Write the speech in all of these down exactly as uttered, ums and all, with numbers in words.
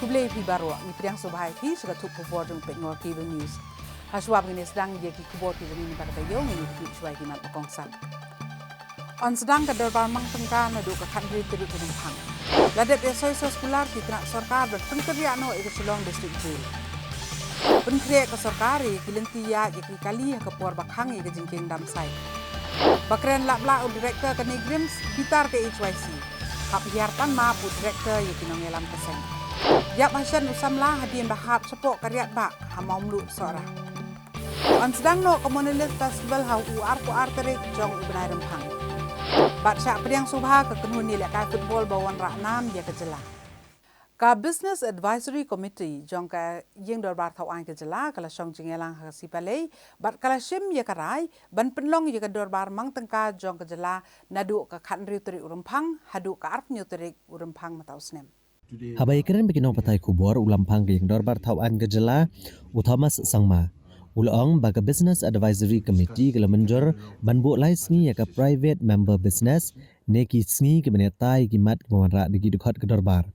Khublei phi baroh, ngi pdiang sngewbha ïa phi sha ka thuk khubor jong Peit Ngor Cable News. Hashuwa ba ngin ïa sdang ïa ki khubor kiba ngin ïa batai ïa u, ngin ïa peit shuwa ïa ki mat ba kongsan. Yn sdang ka dorbar mang tyngka naduh ka khathynriew tarik u Rymphang. La dep ïa soi soskular ki tnat sorkar ban pynkynriah noh ïa ka Shillong District Jail. Pynkhreh ka sorkar ïa ki lynti ïaid ïa ki kali ha ka por ba khang ïa ka jingkieng dam site. Ba kren lap lah u director ka NEIGRIHMS, bitar ka H Y C. Hap hiar pan map u director ïa ki nongïalam ka seng. Ïap ha shen u samla hadien ba hap shapoh ka riat bah ha Mawmluh Sohra. Yn sdang noh ka Monolith Festival ha u arphew ar tarik jong u bnai Rymphang. Bad shah pdiang sngewbha ka kynhun ïalehkai football ba wanrah nam ïa ka jylla. Ka Business Advisory Committee jong ka Ïing Dorbar Thawaiñ ka jylla ka la shong jingïalang ha ka Sngi bad ka la shim ïa ka rai ban pynlong ïa ka dorbar mang tyngka jong ka jylla naduh ka khathynriew tarik u Rymphang haduh ka arphew hynñiew tarik u Rymphang mynta u snem. Haba ïakren bad ki nongpathai khubor, u Lamphang ka Ïing Dorbar Thawaiñ ka jylla, u Thomas Sangma, u la ong ba ka Business Advisory Committee ka la mynjur ban buh lai sngi ïa ka private member business ne ki sngi kiban ïatai ïa ki mat kiba wanrah da ki dkhot ka dorbar.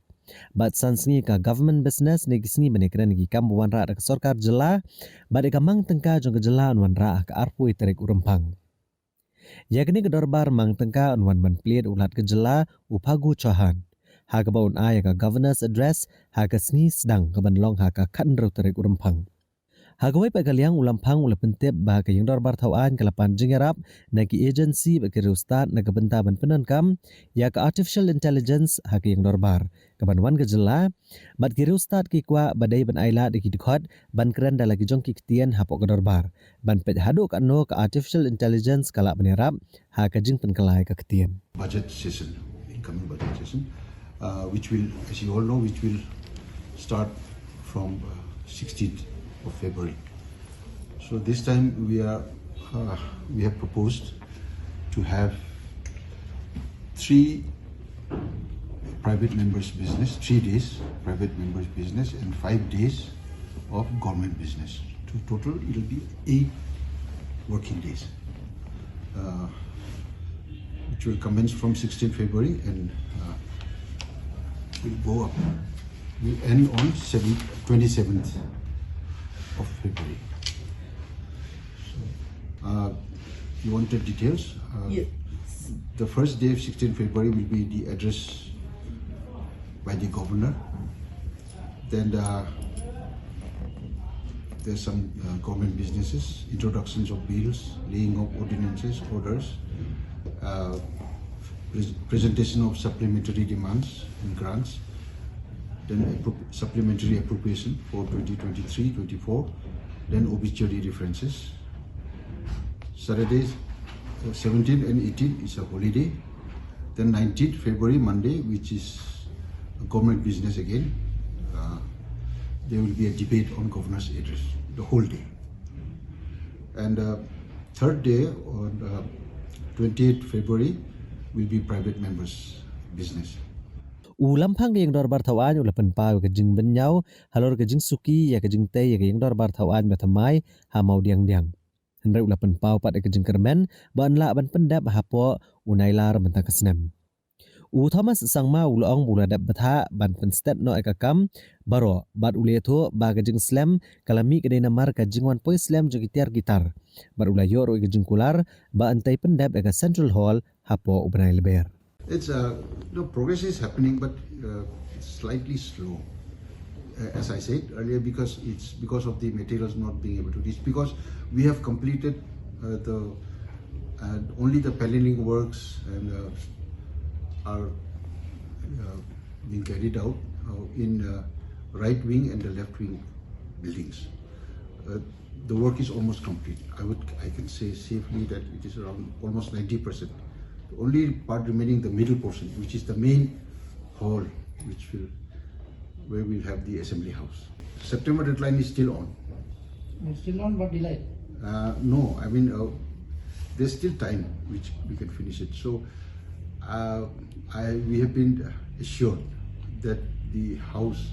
Bad san sngi ka government business ne ki sngi ban ïakren ïa ki kam ba wanrah da ka sorkar jylla, bad ïa ka mang tyngka jong ka jylla yn wanrah ha ka arphew tarik u Rymphang. Ïa kane ka dorbar mang tyngka yn wan ban plie da u Lat ka jylla u Phagu Chauhan, ha kaba un ai ïa ka Governor's Address ha ka sngi sdang kaban long ha ka khathynriew tarik u Rymphang. Ha kawei pat ka liang, u Lamphang u la pyntip ba ka Ïing Dorbar Thawaiñ ka la pan jingïarap na ki agency bad ki riewstad na ka bynta ban pyndonkam ïa ka artificial intelligence ha ka Ïing Dorbar kaban wan ka jylla, bad ki riewstad ki kwah ba dei ban ai lad ïa ki dkhot ban kren da la ki jong ki ktien hapoh ka dorbar, ban peit haduh katno ka artificial intelligence ka lah ban ïarap ha ka jingpynkylla ïa ka ktien. Budget session, incoming budget session, uh, which will, as you all know, which will start from, uh, sixteenth of February. So this time we are, uh, we have proposed to have three private members' business, three days private members' business, and five days of government business. To total, it'll be eight working days, uh, which will commence from sixteenth February and, uh, will go up, will end on seventh, twenty-seventh of February. So, uh, you wanted details? Uh, Yes. The first day of sixteenth February will be the address by the governor. Then, uh, there's some, uh, government businesses, introductions of bills, laying of ordinances, orders, uh, pres-, presentation of supplementary demands and grants, then appro-, supplementary appropriation for twenty twenty-three twenty-four, then obituary references. Saturdays, uh, seventeen and eighteen is a holiday. Then nineteenth February, Monday, which is a government business again, uh, there will be a debate on governor's address the whole day. And, uh, third day, on, uh, twentieth February, will be private members' business. U Lamphang ka Ïing Dorbar Thawaiñ u la pynpaw ka jingbynñiaw halor ka jingsuki ïa ka jingtei ïa ka Ïing Dorbar Thawaiñ ba thymmai ha Mawdiangdiang. Hynrei u la pynpaw pat ïa ka jingkyrmen ba yn lah ban pyndep hapoh u Nailar mynta ka snem. U Thomas Sangma u la ong ba u la dep bthah ban pynstet noh ïa ka kam baroh, bad u la ïathuh ba ka jingslem ka la mih ka dei namar ka jingwan poi slem jong ki tiar ki tar, bad u la ïoh ruh ïa ka jingkular ba yn tei pyndep ïa ka Central Hall hapoh u bnai Lber. It's, uh, no, progress is happening, but, uh, it's slightly slow. Uh, as I said earlier, because it's because of the materials not being able to reach, because we have completed, uh, the, uh, only the paneling works and, uh, are, uh, being carried out, uh, in, uh, right wing and the left wing buildings. Uh, the work is almost complete. I would, I can say safely that it is around almost ninety percent. The only part remaining, the middle portion, which is the main hall, which will, where we'll have the assembly house. September deadline is still on. It's still on, but delayed. Uh, no, I mean, uh, there's still time which we can finish it. So, uh, I, we have been assured that the house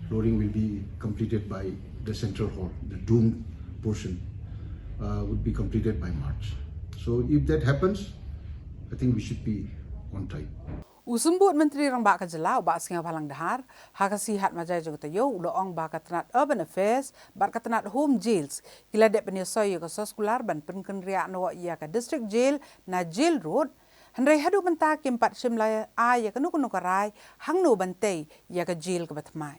flooring will be completed by the central hall, the dome portion, uh, would be completed by March. So if that happens, I think we should be U Symbud Myntri Rangbah ka Jylla u Bah Sniawbhalang Dhar, ha ka sngi Hatmaja jong ka taïew, u la ong ba ka tnat Urban Affairs bad ka tnat Home Jails ki la dep ban ïasoi ïa ka soskular ban pynkynriah noh ïa ka District Jail na Jail Road, hynrei haduh mynta kim pat shim la ai ïa kano kano ka rai hangno ban tei ïa ka jail kaba thymmai.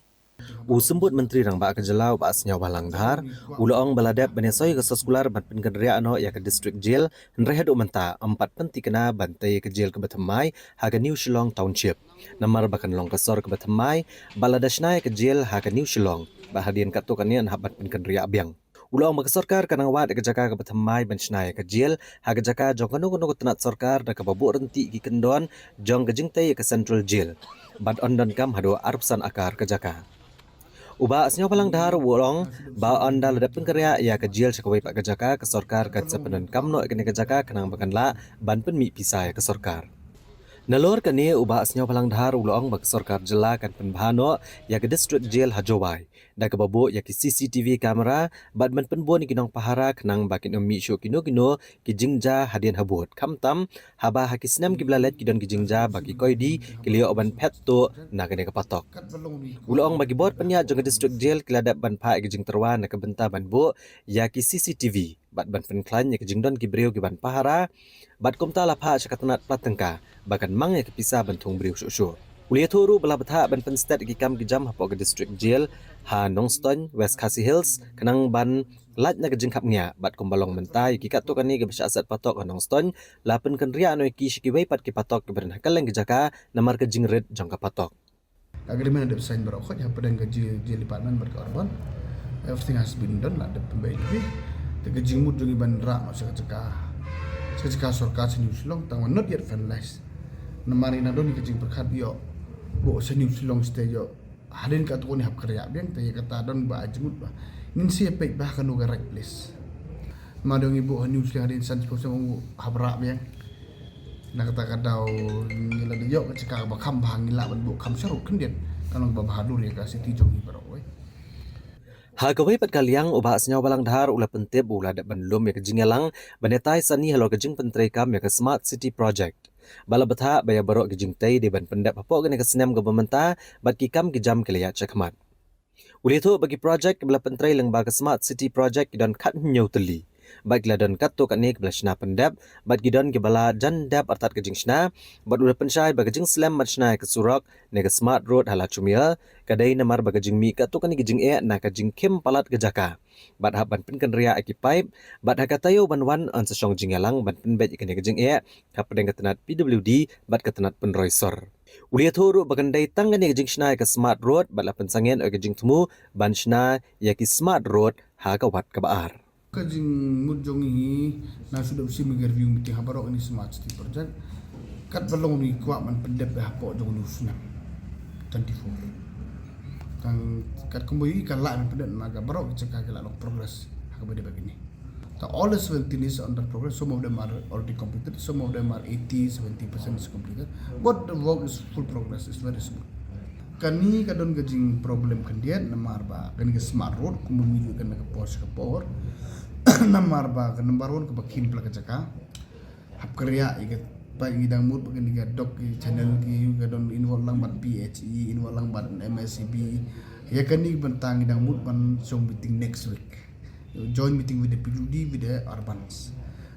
U Symbud Myntri Rangbah ka Jylla u Bah Sniawbhalang Dhar u la ong ba la dep ban ïasoi ïa ka soskular ban pynkynriah noh ïa ka District Jail, hynrei haduh mynta ym pat pynthikna ban tei ïa ka jail kaba thymmai ha ka New Shillong Township. Namar ba kan long ka sor kaba thymmai bad lada shna ïa ka jail ha ka New Shillong, bad hadien katto katne yn hap ban pynkynriah biang. U la ong ba ka sorkar ka nang wad ïa ka jaka kaba thymmai ban shna ïa ka jail ha ka jaka jong kano kano ka tnat sorkar da kaba buh ryntih ki kyndon jong ka jingtei ïa ka Central Jail, bad yn donkam haduh arphew san akar ka jaka. U Bah Sniawbhalang Dhar u la ong ba ynda la dep pynkynriah ïa ka jail sha kawei pat ka jaka, ka sorkar kan sa pyndonkam noh ïa kane ka jaka khnang ba kan lah ban pynmih pisa ïa ka sorkar. Nalor kane, u Bah Sniawbhalang Dhar u la ong ba ka sorkar jylla kan pynbha noh ïa ka District Jail ha Jowai da kaba buh ïa ki C C T V camera bad ban pynbun ïa ki nongpahara khnang ba kin ym mih shuh kino kino ki jingjia hadien habud, khamtam haba ha ki snem kiba la leit ki don ki jingjia ba ki koidi ki la ïoh ban phet tuh na kane ka patok. U la ong ba ki bor pynïaid jong ka District Jail ki la dep ban phah ïa ki jingtyrwa na ka bynta ban buh ïa ki C C T V bad ban pynkhlaiñ ïa ki jingdon ki briew kiban pahara, bad kumta la phah sha ka tnat plat tyngka ba kan mang ïa ka pisa ban thung briew shuh shuh. U la ïathuh ruh ba la bthah ban pynsted ïa ki kam ki jam hapoh ka District Jail ha Nongstoiñ, West Khasi Hills, khnang ban lait na ka jingkhapngiah, bad kumba long mynta ïa ki katto katne kiba shah set patok ha Nongstoiñ la pynkynriah noh ïa ki sha kiwei pat ki patok kiba don ha kylleng ki jaka namar ka jingrit jong ka patok. Agreement la dep sign baroh khoit hapdeng ka jail, jail department bad ka urban. Everything has been done, la dep pynbeit ïa ki. Te ka jingmut jong ngi ban rah noh sha ka jaka, sha ka jaka sorkar sha New Shillong, tang ba not yet finalized. Namar ngi nang don ka jingpyrkhat ïoh buh sha New Shillong sha te, ïoh hadien katto katne hap kynriah biang, te ïa kata don ba ai jingmut ba ngin sa ïa peit ba ha kano ka right place. Namar ngi buh ha New Shillong hadien san shiphew snem hap rah biang. Na kata ka daw ngi la dei ïoh ka jaka kaba kham bha, ngi lah ban buh kham sharud khyndiat, kan long ba bha dur ïa ka city jong ngi baroh kawei. Ha kawei pat ka liang, u Bah Sniawbhalang Dhar u la pyntip ba u la dep ban lum ïa ka jingïalang ban ïatai sani halor ka jingpyntreikam ïa ka Smart City Project, ba la bthah ba ïa baroh ki jingtei dei ban pyndep hapoh kane ka snem kaba mynta, bad ki kam ki jam ki la ïaid shakhmat. U la ïathuh ba ki projek kiba la pyntrei lyngba ka Smart City Project ki don khathynñiew tylli, bad ki la don katto katne kiba la shna pyndep, bad ki don kiba la jan dep artat ka jingshna. Bad u la pynshai ba ka jingslem ban shna ïa ka surok ne ka Smart Road ha Lachumiere ka dei namar ba ka jingmih katto katne ka jingeh na ka jingkhim palat ka jaka, bad hap ban pynkynriah ïa ki paip, bad ha ka taïew ban wan yn sa shong jingïalang ban pynbeit ïa kane ka jingeh hapdeng ka tnat P W D bad ka tnat pynroi sor. U la ïathuh ruh ba kan dei tang kane ka jingshna ïa ka Smart Road, bad la pynsangeh ïa ka jingthmu ban shna ïa ki Smart Road ha ka wat kaba ar. Ka jingmut jong ngi, nang shu dep shim ïa ka review meeting ha baroh kine ki Smart City Project, katba long ngi kwah ban pyndep hapoh jong une u snem twenty-four. Tang katkum ba ngi ka lah ban pyndep, namar ka baroh ki jaka ki la long progress ha kaba dei ba kine. The all the seventeen is under progress. Some of them are already completed. Some of them are eighty, seventy percent is completed. But the work is full progress. It's very smooth. Kane ka don ka jing problem khyndiat namar ba kane ka Smart Road, kumba ngi ïohi kane ka por sha ka por. Namar ba ka number one kaba khim palat ka jaka. Hap kynriah ïa ka paip, ngi dang mut ba kane ka dok ki channel ki ka don involve lang bad P H E, involve lang bad M S E B. Ïa kane ka bynta ngi dang mut ban shong meeting next week. Joint meeting with the P W D, with the urbans.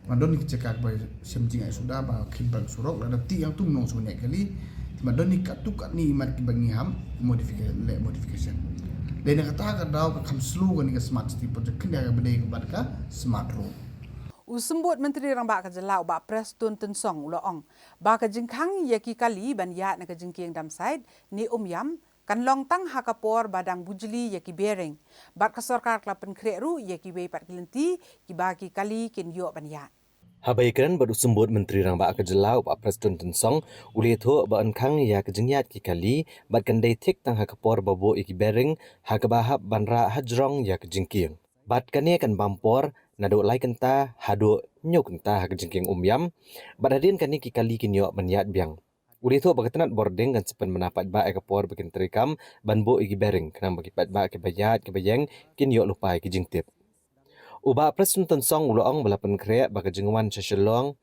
Ban don ki jaka ba shem jingai suda ba khim palat surok, lada tih ïa tu mynno shu ne kali. Te ban don ki katto katne imat kiba ngi hap modification, leh modification. Dei na kata ka daw ka kham slow kane ka Smart City Project khyndiat kaba dei bad ka Smart Road. U Symbud Myntri Rangbah ka Jylla u Bah Prestone Tynsong u la ong ba ka jingkhang ïa ki kali ban ïaid na ka jingkieng dump site ne Umiam kan long tang ha ka por ba dang bujli ïa ki bearing, bad ka sorkar ka la pynkhreh ruh ïa kiwei pat ki lynti kiba ki kali kin ïoh ban ïaid. Haba ïakren bad u Symbud Myntri Rangbah ka Jylla u Bah Prestone Tynsong u la ïathuh ba yn khang ïa ka jingïaid ki kali, bad kan dei thik tang ha ka por ba buh ïa ki bearing, ha kaba hap ban rah hajrong ïa ka jingkieng. Bad kane kan bam por naduh lai kynta haduh hynñiew kynta ha ka jingkieng Umiam. Bad hadien kane ki kali kin ïoh ban ïaid biang. U la ïathuh ba ka tnat bording kan sa pynbna paidbah ïa ka por ba kin treikam ban buh ïa ki bearing khnang ba ki paidbah kiba ïaid kiba ïeng kin ïoh lypa ïa ki jingtip. U Bah Prestone Tynsong u la ong ba la pynkhreh ba ka jingwan sha Shillong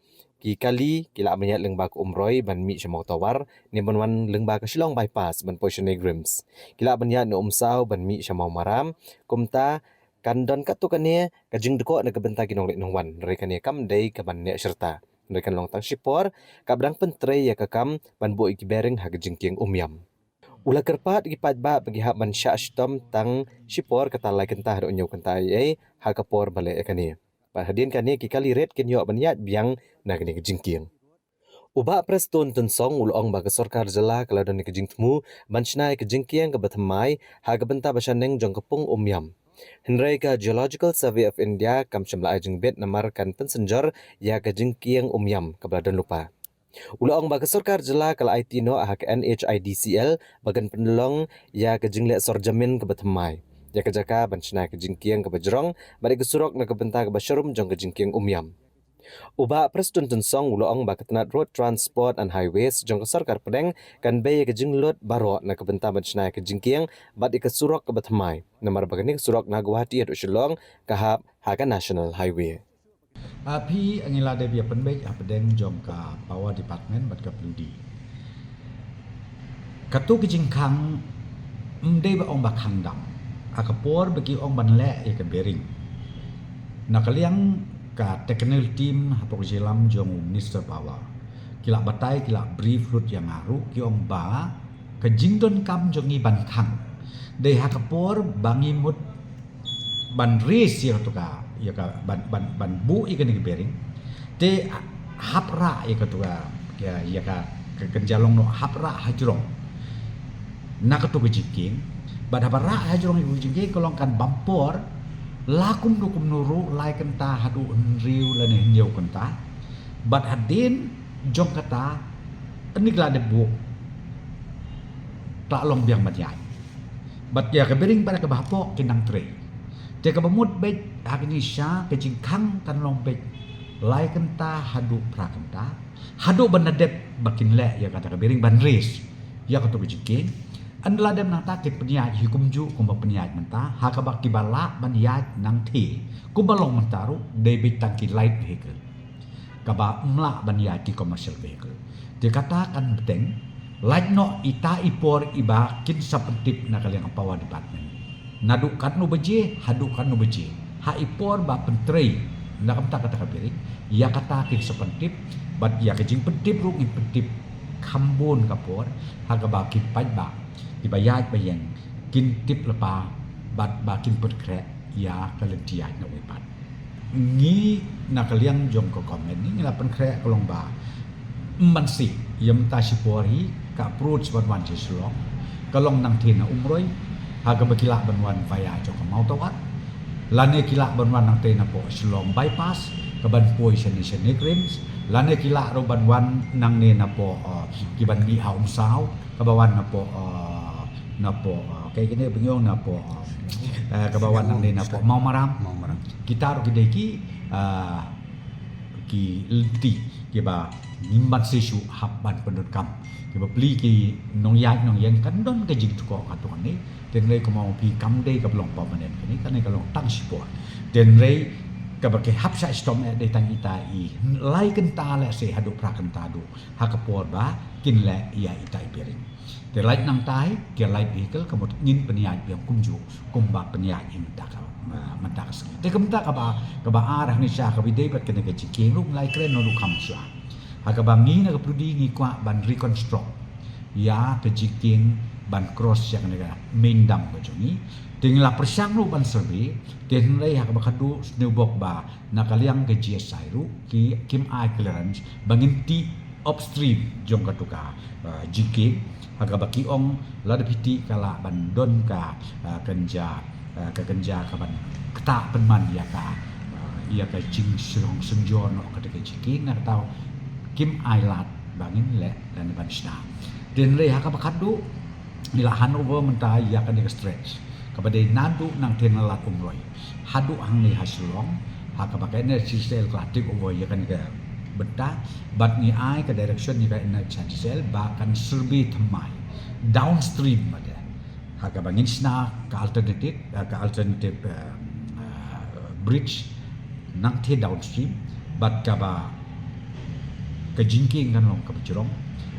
ki kali ki lah ban ïaid lyngba ka Umroi ban mih sha Mawtawar, ne ban wan lyngba ka Shillong Bypass ban poi sha NEIGRIHMS. Ki lah ban ïaid na Umsaw ban mih sha Mawmaram. Kumta kan don katto katne ka jingdkhoh na ka bynta ki nongleit nongwan, hynrei kane kam dei kaban neh shirta. Hynrei kan long tang shipor kaba dang pyntrei ïa ka kam ban buh ïa ki bearing ha ka jingkieng Umiam. U la kyrpad ïa ki paidbah ba ki hap ban shah shitom tang shipor kata lai kynta haduh hynñiew kynta eiei ha ka por ba leh ïa kane. Bad hadien kane ki kali rit kin ïoh ban ïaid biang na kane ka jingkieng. U Bah Prestone Tynsong u la ong ba ka sorkar jylla ka la don ïa ka jingthmu ban shna ïa ka jingkieng kaba thymmai ha ka bynta ba shaneng jong ka pung Umiam. Hynrei ka Geological Survey of India kam shym la ai jingbit namar kan pynsynjor ïa ka jingkieng Umiam kaba la don lypa. U la ong ba ka sorkar jylla ka la aiti noh ha ka N H I D C L ba kan pynlong ïa ka jingleh sor jamin kaba thymmai ïa ka jaka ban shna ïa ka jingkieng kaba jrong bad ïa ka surok na ka bynta kaba sharum jong ka jingkieng Umiam. U Bah Prestone Tynsong u la ong ba ka tnat Road Transport and Highways jong ka sorkar pdeng kan bei ïa ka jinglut baroh na ka bynta ban shna ïa ka jingkieng bad ïa ka surok kaba thymmai, namar ba kane ka surok na Guwahati haduh Shillong ka hap ha ka National Highway. Ah, phi, ngi la dep ïa pynbeit hapdeng jong ka Power Department bad ka pynlong. Kato ka jingkhang ym dei ba ong ba khang dam. Ha ka por ba ki ong ban leh ïa ka bearing, na ka liang ka technical team hapoh ka jingïalam jong u Minister Power, ki la batai, ki la brief lut ïa nga ruh, ki ong ba ka jingdonkam jong ngi ban khang dei ha ka por ba ngi mut ban raise ïa kato ka, ïa ka ban, ban, ban buh ïa kane ka bearing. Te hap rah ïa kato ka, ïa, ïa ka, ka kynja long noh hap rah hajrong na kato ka jingkieng. Bad haba rah hajrong ïa kato ka jingkieng ka long kan bam por la kumno kumno ruh lai kynta haduh hynriew lane hynñiew kynta. Bad hadien jong kata, ynda ki la dep buh, ka la long biang ban ïaid. Bad ïa ka bearing bad kaba hapoh ki nang trei. Te kaba mut beit ha kane sha ka jingkhang kan long beit lai kynta haduh phra kynta, haduh ban da dep ba kin leh ïa kata ka bearing ban raise ïa kato ka jingkieng. Ynda la dep nangta kin pynïaid hi kumjuh kumba pynïaid mynta, ha kaba kiba lah ban ïaid nangthie kumba long mynta ruh dei beit tang ki light vehicle, kaba ym lah ban ïaid ki commercial vehicle. Te kata kan bteng, lait noh ita i por iba kin sa pyntip na ka liang Power Department. Naduh katno baje haduh katno baje ha i por ba pyntrei na ka bynta kata ka bearing, ïa kata kin sa pyntip. Bad ïa ka jingpyntip ruh ngin pyntip kham bun ka por ha kaba ki paidbah kiba ïaid ba ïeng kin tip lypa bad ba kin pynkhreh ïa ka lynti ïaid na wei pat. Ngi na ka liang jong ka government ngi la pynkhreh ka long ba ym banse ïa mynta shipor hi ka approach ban wan sha Shillong ka long nangthie na Umroi, ha kaba ki lah ban wan via jong ka Mawtawar, lane ki lah ban wan nangthie napoh Shillong Bypass ka ban poi shane sha NEIGRIHMS, lane ki lah ruh ban wan nangne napoh, uh, ki ban mih ha Umsaw kaba wan napoh, uh, napoh, uh, kaei kine ba ngi ong napoh, uh, eh, kaba wan nangne napoh Mawmaram. Mawmaram. Kita ruh ki dei ki, uh, ki lynti kiba ngim banse shuh hap ban pyndonkam. Kiba plie ki nongïaid nongïeng kan don ka jingthoh katto katne. Te hynrei kumba ong phi kam dei kaba long permanent kane, kane ka long tang shipor. Te hynrei kaba ki hap shah shitom eh dei tang ita i lai kynta lehse haduh phra kynta duh ha ka por ba kin leh ïa ita i bearing. Te lait nangta hi ki light vehicle ka mut ngin pynïaid biang kumjuh kumba pynïaid ïa mynta ka, ah, mynta ka sngi. Te ka mynta kaba, kaba ar hangne sha kaba ïadei bad kane ka jingkieng ruh ngi la kren noh ruh kham shuwa. Ha kaba ngi na ka Pyrdi ngi kwah ban reconstruct ïa ka jingkieng ban cross ïa kane ka main dam ka jong ngi. Te ngi la pyrshang ruh ban survey, te hynrei ha kaba khadduh sniewbok ba na ka liang ka G S I ruh ki, kim ai clearance ba ngin tih upstream jong kato ka, uh, jingkieng, ha kaba ki ong lada phi tih ka lah ban don ka, uh, kynja, uh, ka kynja ka ban ktah pynman ïa ka, uh, ïa ka jingsynjor noh kata ka jingkieng, na kata kim ai lad ba ngin leh lane ban shna. Te hynrei ha kaba khadduh ngi la hand over mynta ïa kane ka stretch kaba dei naduh nangthie na Lad Umroi haduh hangne ha Shillong, ha kaba ka N H I D C L ka la take over ïa kane ka bynta, bad ngi ai ka direction ïa ka N H I D C L ba kan survey thymmai downstream bad, ha kaba ngin shna ka alternative, eh, ka alternative, eh, eh, bridge nangthie downstream, bad kaba Ka jingkieng kan long kaba jrong,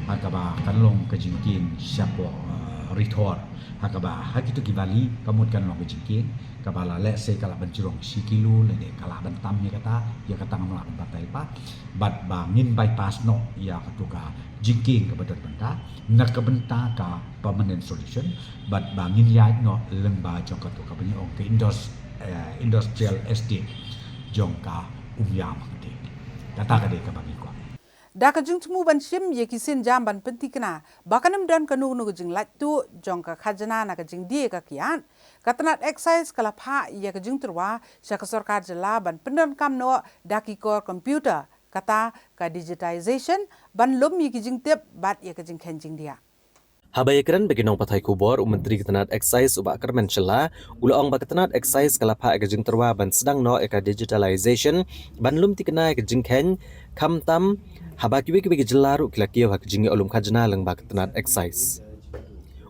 ha kaba kan long ka jingkieng shapoh, uh, Ri Thor, ha kaba ha kito ki valley ka mut kan long ka jingkieng kaba la lehse ka lah ban jrong shi kilo lane ka lah ban tam ïa kata, ïa kata ngam lah ban batai pat. Bad ba ngin bypass noh ïa kato ka jingkieng kaba don mynta na ka bynta ka permanent solution, bad ba ngin ïaid noh lyngba jong kato kaba ngi ong ka indus-, eh, industrial estate jong ka Umiam. Kata ka dei kaba ngi kwah. Da ka jingthmu ban shim ïa ki sienjam ban pynthikna ba kan ym don kano kano ka jinglait tuh jong ka khajna na ka jingdie ka kiad, ka tnat excise ka la phah ïa ka jingtyrwa sha ka sorkar jylla ban pyndonkam noh da ki kor computer, kata ka digitization, ban lum ïa ki jingtip bad ïa ka jingkheiñ jingdiah. Haba ïakren bad ki nongpathai khubor, u Myntri ka tnat Excise u Bah Kyrmen Shylla u la ong ba ka tnat Excise ka la phah ïa ka jingtyrwa ban sdang noh ïa ka digitalization ban lum thikna ïa ka jingkheiñ, khamtam haba kiwei kiwei ki jylla ruh ki la kiew ha ka jingïoh lum khajna lyngba ka tnat Excise.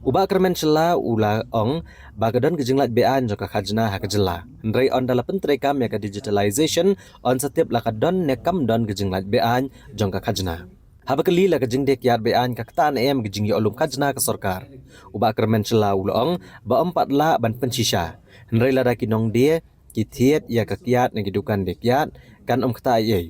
U Bah Kyrmen Shylla u la ong ba ka don ka jinglait be-aiñ jong ka khajna ha ka jylla, hynrei ynda la pyntreikam ïa ka digitalization yn sa tip la ka don ne kam don ka jinglait be-aiñ jong ka khajna. Haba kylli la ka jingdie kiad be-aiñ ka ktah ne em ka jingïoh lum khajna ka sorkar, u Bah Kyrmen Shylla u la ong ba ym pat lah ban pynshisha, hynrei lada ki nongdie ki thied ïa ka kiad na ki dukan die kiad kan ym ktah ei ei,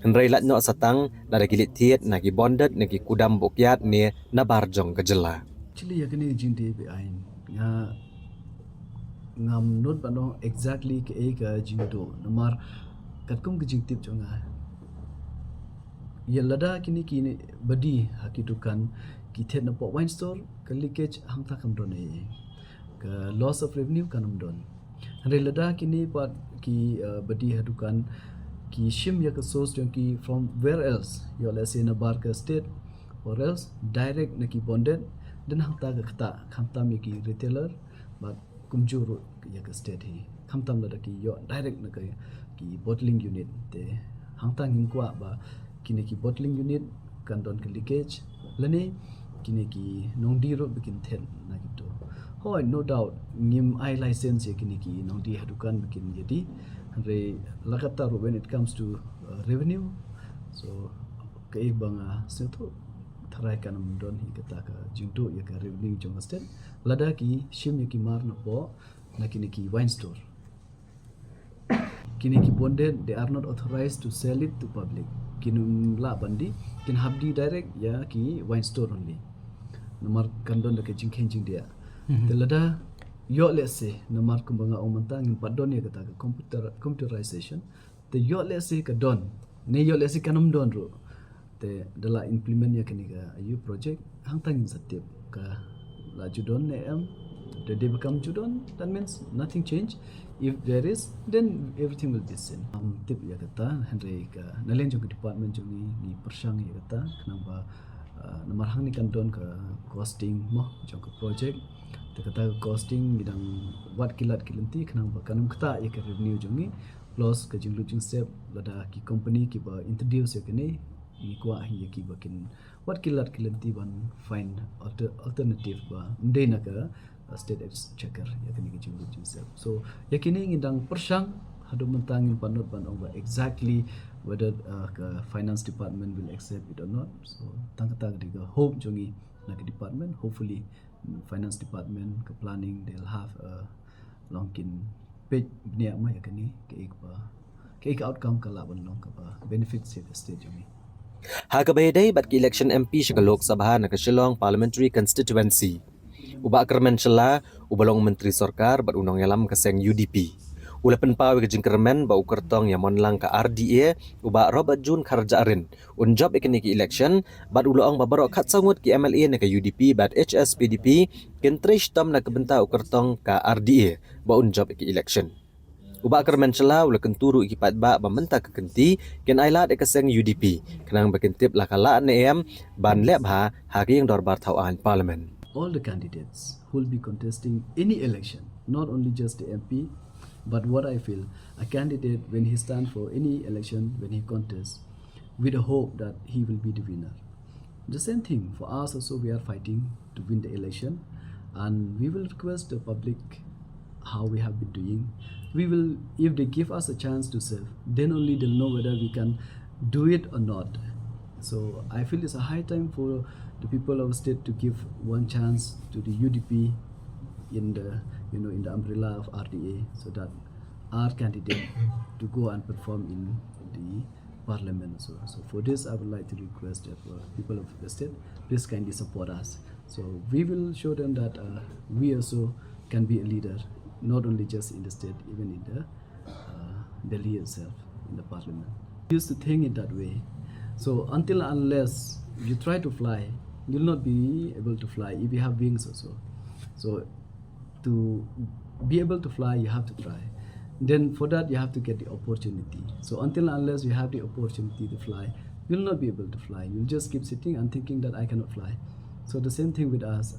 hynrei lait noh sa tang lada ki leit thied na ki bonded ne ki kudam buh kiad ne nabar jong ka jylla. Actually ïa kane ka jingdie be-aiñ nga ngam nud ban ong exactly kaei ka jingduh, namar katkum ka jingtip jong nga, ïa lada kine ki badi ha ki dukan ki thied napoh wine store, ka leakage hangta kam don ei ei, ka loss of revenue kan ym don. Hynrei lada kine pat ki, uh, badi ha dukan ki shim ïa ka source jong ki from where else, ïoh lehse nabar ka state or else direct na ki bonded, then hangta ka ktah, khamtam ïa ki retailer bad kumjuh ruh ïa ka state hi, khamtam lada ki ïoh direct na ka, ki bottling unit. Te hangta ngim kwah ba kine ki bottling unit kan don ka leakage lane kine ki nongdie ruh ba kin thied na kito. Hooid, no doubt ngim ai license ïa kine ki nongdie ha dukan ba kin ïadie, hynrei la katta ruh when it comes to, uh, revenue, so kaei ba nga sngewthuh, tharai kan ym don hi kata ka jingduh ïa ka revenue jong ka state lada ki shim ïa ki mar napoh na kine ki wine store. Kine ki bonded, they are not authorized to sell it to public. Kin ym lah ban die, kin hap die direct ïa ki wine store only, namar kan don da ka jingkheiñ jingdiah. Mhm. Te lada ïoh lehse, namar kumba nga ong mynta ngim pat don ïa kata ka computer, computerization, te ïoh lehse ka don, ne ïoh lehse kan ym don ruh, te da la implement ïa kane ka, ïa u project, hangta ngin sa tip ka la ju don ne em. Te dei ba kam ju don, that means nothing change. If there is, then everything will be same. Ngam tip ïa kata, hynrei ka na liang jong ka department jong ngi, ngi pyrshang ïa kata khnang ba, uh, namar hangne kan don ka costing mo jong ka project. Te kata ka costing ngi dang wad ki lad ki lynti khnang ba kan ym ktah ïa ka revenue jong ngi. Plus ka jinglut jingsep, lada ki company kiba introduce ïa kane, ngi kwah hi ïa kiba kin wad ki lad ki lynti ban find alter-, alternative ba ym dei na ka, uh, state exchequer ïa kane ka jinglut jingsep. So ïa kine ngi dang pyrshang, haduh mynta ngim pat nud ban ong ba exactly whether, uh, ka finance department will accept it or not. So tang kata ka dei ka hope jong ngi na ka department. Hopefully finance department, ka planning, they'll have a long kin page bniah ma ïa kane, kaei kaba, kaei ka outcome ka lah ban long kaba benefit ïa ka state jong ngi. Ha kaba ïadei bad ka election M P sha ka Lok Sabha na ka Shillong Parliamentary Constituency, u Bah Kyrmen Shylla uba long u Myntri Sorkar bad u nongïalam ka seng U D P u la pynpaw ïa ka jingkyrmen ba u kyrtong ïa mon lang ka R D A, u Bah Robertjune Kharjahrin, un jop ïa kane ka election, bad u la ong ba baroh khatsaw ngut ki M L A na ka U D P bad H S P D P kin trei shitom na ka bynta u kyrtong ka R D A ba un jop ïa ka election. U Bah Kyrmen Shylla u la kyntu ruh ïa ki paidbah ba mynta ka kynti kin ailad ïa ka seng U D P khnang ba kin tip la ka lah ne em ban leh bha ha ka ïing dorbar thaw aiñ Parliament. All the candidates who will be contesting any election, not only just the M P, but what I feel, a candidate, when he stand for any election, when he contests, with the hope that he will be the winner. The same thing for us also, we are fighting to win the election, and we will request the public how we have been doing. We will, if they give us a chance to serve, then only they'll know whether we can do it or not. So I feel it's a high time for the people of state to give one chance to the U D P in the, you know, in the umbrella of R D A, so that our candidate to go and perform in the parliament. So, so for this, I would like to request that for people of the state, please kindly support us. So we will show them that uh, we also can be a leader, not only just in the state, even in the uh, Delhi itself, in the parliament. We used to think it that way. So until unless you try to fly, you'll not be able to fly if you have wings also. So to be able to fly, you have to try. Then for that, you have to get the opportunity. So until unless you have the opportunity to fly, you'll not be able to fly. You'll just keep sitting and thinking that I cannot fly. So the same thing with us.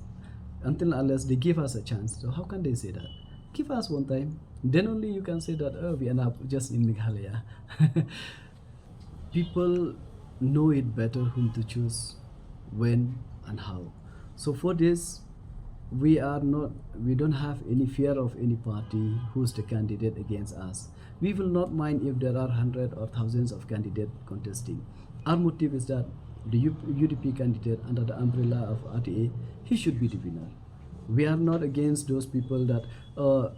Until unless they give us a chance, so how can they say that? Give us one time. Then only you can say that, oh, we end up just in Meghalaya. People know it better whom to choose, when, and how. So for this, we are not, we don't have any fear of any party who's the candidate against us. We will not mind if there are hundred or thousands of candidates contesting. Our motive is that the U- U D P candidate under the umbrella of R D A, he should be the winner. We are not against those people that uh,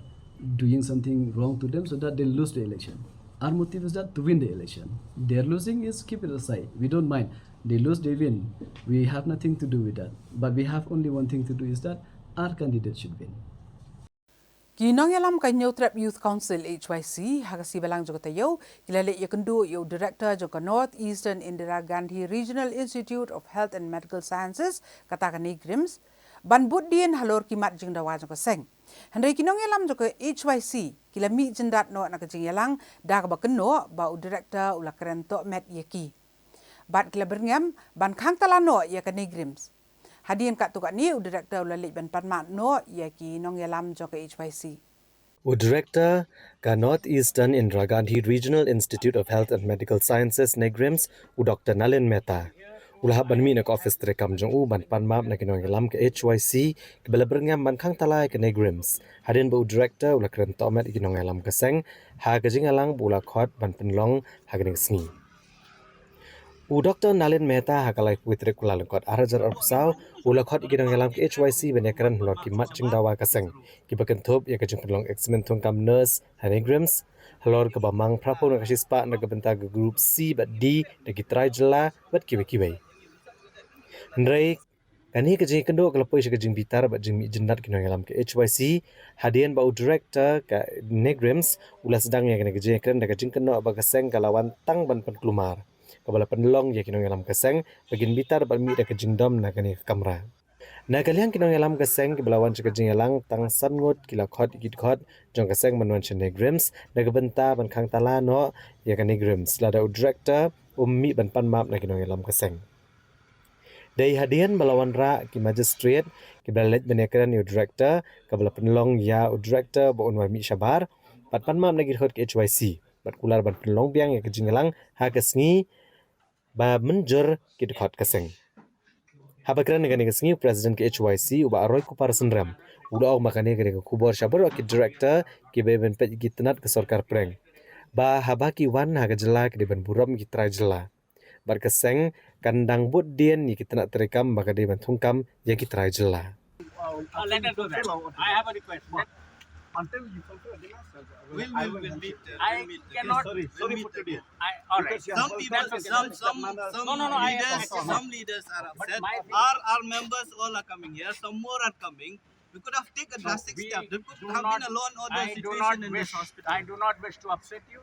doing something wrong to them so that they lose the election. Our motive is that to win the election. Their losing is keep it aside. We don't mind. They lose, they win. We have nothing to do with that. But we have only one thing to do is that our candidate should win. Ki nongïalam ka Hynñiewtrep Youth Council, H Y C, ha ka sngi Balang jong ka taïew ki la leit ïakynduh ïa u Director jong ka North Eastern Indira Gandhi Regional Institute of Health and Medical Sciences, kata ka NEIGRIHMS, ban bud dien halor ki mat jingdawa jong ka seng. Hynrei ki nongïalam jong ka H Y C ki la mih jyndat noh na ka jingïalang da kaba kynnoh ba u Director u la kren tohmet ïa ki. Bad ki la byrngem ban khang tala noh ïa ka NEIGRIHMS. Hadien katto katne u Director u la leit ban pan map noh ïa ki nongïalam jong ka H Y C. U Director ka North Eastern Indira Gandhi Regional Institute of Health and Medical Sciences, NEIGRIHMS, u Doctor Nalin Mehta, u la hap ban mih na ka ophis treikam jong u ban pan map na ki nongïalam ka H Y C kiba la byrngem ban khang tala ïa ka NEIGRIHMS, hadien ba u Director u la kren tohmet ïa ki nongïalam ka seng ha ka jingïalang ba u la khot ban pynlong ha kane ka sngi. U Doctor Nalin Mehta ha ka laiphew tarik u Kyllalyngkot ar hajar arphew saw u la khot ïa ki nongïalam ka H Y C ban ïakren halor ki mat jingdawa ka seng kiba kynthup ïa ka jingpynlong exam thungkam nurse ha NEIGRIHMS, halor kaba mang phraphew na ka shispah na ka bynta ka group C bad D da ki trai jylla bad kiwei kiwei. Hynrei kane ka jingïakynduh ka la poi sha ka jingbitar bad jingmih jyndat ki nongïalam ka H Y C, hadien ba u Director ka NEIGRIHMS u la sdang ïa kane ka jingïakren da ka jingkynnoh ba ka seng ka la wan tang ban pynkulmar, kaba la pynlong ïa ki nongïalam ka seng ba kin bitar bad mih da ka jingdom na kane ka kamra. Na ka liang ki nongïalam ka seng kiba la wan sha ka jingïalang, tang san ngut ki la khot ïa ki dkhot jong ka seng ban wan sha NEIGRIHMS na ka bynta ban khang tala noh ïa ka NEIGRIHMS lada u Director um mih ban pan map na ki nongïalam ka seng. Dei hadien ba la wanrah ki magistrate kiba la leit ban ïakren ïa u Director, kaba la pynlong ïa u Director ba un wan mih shabar bad pan map na ki dkhot ka H Y C bad kular ban pynlong biang ïa ka jingïalang ha ka sngi ba mynjur ki dkhot ka seng. Haba kren ha kane ka sngi, u President ka H Y C u Bah Roykupar Synrem u la ong ba kane ka dei ka khubor sha baroh ki Director kiba ïa ban peit ïa ki tnat ka sorkar pdeng, ba haba ki wan ha ka jylla ki dei ban burom ïa ki trai jylla bad ka seng kan dang bud dien ïa ki tnat treikam ba ka dei ban thungkam ïa ki trai jylla. Uh, let us do that. I have a request. Let- Until you fulfill the last, We'll, we'll, we'll meet. Uh, I we'll meet. Cannot. Sorry, sorry for today. I, all right. Some people, some, some, some no, no, no, leaders, some leaders are upset. Our, our members all are coming here. Some more are coming. We could have taken a drastic step. There could have been a law and order situation in this hospital. I do not wish to upset you.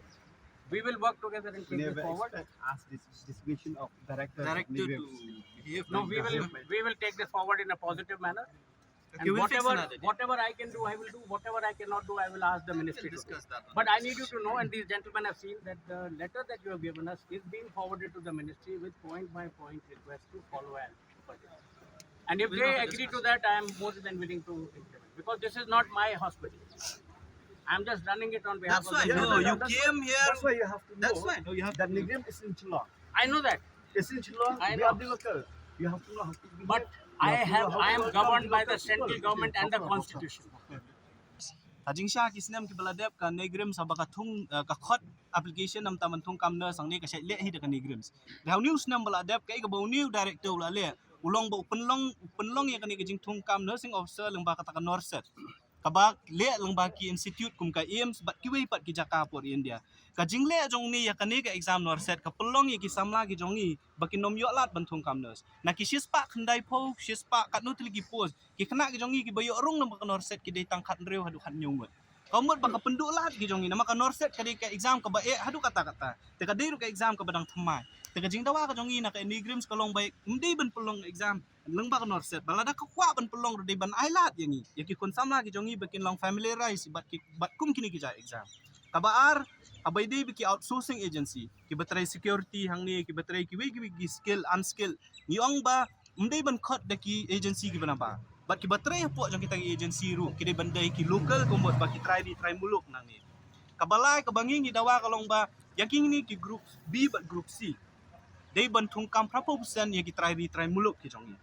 We will work together and take this forward. Ask this designation of director. Director to behave. No, we will, we will take this forward in a positive manner. And whatever, whatever I can do, I will do. Whatever I cannot do, I will ask the ministry to do. But I need you to know, and these gentlemen have seen, that the letter that you have given us is being forwarded to the ministry with point by point request to follow and. And if they agree to that, I am more than willing to implement, because this is not my hospital. I'm just running it on behalf of the. No, you came here. That's why you have to know. That's why. No, you have that NEIGRIHMS is in Shillong. I know that. It's in Shillong. I know. We are the local. You have to know how to. But I have, I am governed by the central government and the constitution. Jingshisha ki snem kiba la dep ka NEIGRIHMS haba ka thung, eh, ka khot application namar ban thung kam nurse hangne ka shait leh hi da ka NEIGRIHMS. Dei ha une u snem ba la dep kaei kaba une u director u la leh, u long ba u pynlong, u pynlong ïa kane ka jingthung kam nursing officer lyngba kata ka NORCET, kaba leh lyngba ki institute kum ka AIIMS bad kiwei pat ki jaka hapoh India. Ka jingleh jong une ïa kane ka exam NORCET ka pynlong ïa ki samla ki jong ngi ba kin ym ïoh lad ban thung kam nurse. Na ki shispah khyndaiphew, shispah katno tylli ki post, ki khynnah ki jong ngi kiba ïoh rung lyngba ka NORCET ki dei tang khathynriew haduh khathynñiew ngut. Ka mut ba ka pynduh lad ki jong ngi namar ka NORCET ka dei ka exam kaba eh haduh katta katta. Te ka dei ruh ka exam kaba dang thymmai. Te ka jingdawa ka jong ngi na ka NEIGRIHMS ka long ba ym dei ban pynlong exam lyngba ka NORCET, ba lada ka kwah ban pynlong ruh dei ban ai lad ïa ngi, ïa ki khun samla ki jong ngi ba kin long familiarize bad ki, bad kum kine ki jait exam. Kaba ar, haba ïadei bad ki outsourcing agency, kiba trei security hangne, kiba trei kiwei kiwei ki skill, unskilled, ngi ong ba ym dei ban khot da ki agency kiba nabar. Bad kiba trei hapoh jong kita ki agency ruh ki dei ban dei ki local, ka mut ba ki trai ri trai muluk nangne. Kaba lai kaba ngi ngi dawa ka long ba ïa kine ki group B bad group C dei ban thung kam phraphew percent ïa ki trai ri trai muluk ki jong ngi.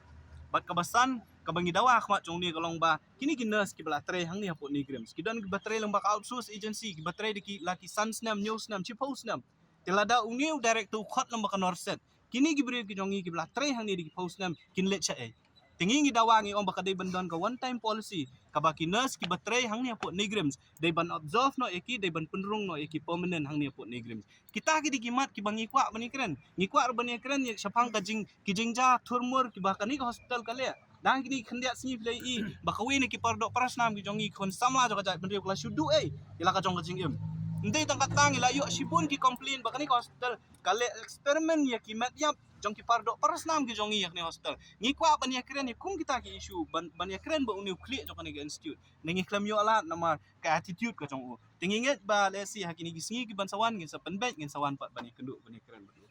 Bad kaba san kaba ngi dawa ha khmat jong ngi ka long ba kine ki nurse kiba la trei hangne hapoh NEIGRIHMS ki don kiba trei lyngba ka outsource agency, kiba trei da ki la ki san snem, hynñiew snem, shiphew snem. Te lada une u director u khot lyngba ka NORCET, kine ki briew ki jong ngi kiba la trei hangne da ki phew snem kin leit shaei? Te ngi ngi dawa ngi ong ba ka dei ban don ka one time policy kaba ki nurse kiba trei hangne hapoh NEIGRIHMS dei ban absorb noh ïa ki, dei ban pynrung noh ïa ki permanent hangne hapoh NEIGRIHMS. Kita ki dei ki mat kiba ngi kwah ban ïakren. Ngi kwah ruh ban ïakren ïa shaphang ka jing, ki jingjia thurmur kiba kane ka hospital ka leh. Dang kine ki khyndiat sngi phi la ïohi ba kawei na ki paradoh parasnam ki jong ngi, ki khun samla jong ka jaitbynriew, ka la shu duh ei ïa la ka jong ka jingim. Ym dei tang katta, ngi la ïoh shibun ki complain ba kane ka hospital ka leh experiment ïa ki met ïap jong ki paradoh parasnam ki jong ngi ïa kane ka hospital. Ngi kwah ban ïakren ïa kum kita ki issue, ban, ban ïakren bad une u khlieh jong kane ka institute. Ne ngi khlem ïoh lad namar ka attitude ka jong u. Te ngi ngeit ba lehse ha kine ki sngi kiban sa wan ngin sa pynbeit, ngin sa wan pat ban ïakynduh, ban ïakren bad u.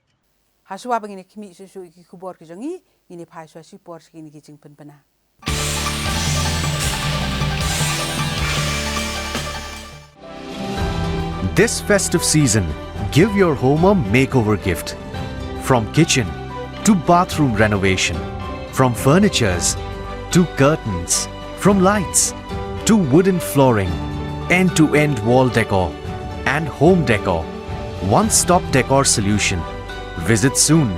Hashuwa ba ngin ïa khmih shuh shuh ïa ki khubor ki jong ngi, ngin ïa phai shuwa shipor sha kine ki jingpynbna. This festive season, give your home a makeover gift. From kitchen to bathroom renovation, from furnitures to curtains, from lights to wooden flooring, end-to-end wall decor and home decor. One-stop decor solution. Visit soon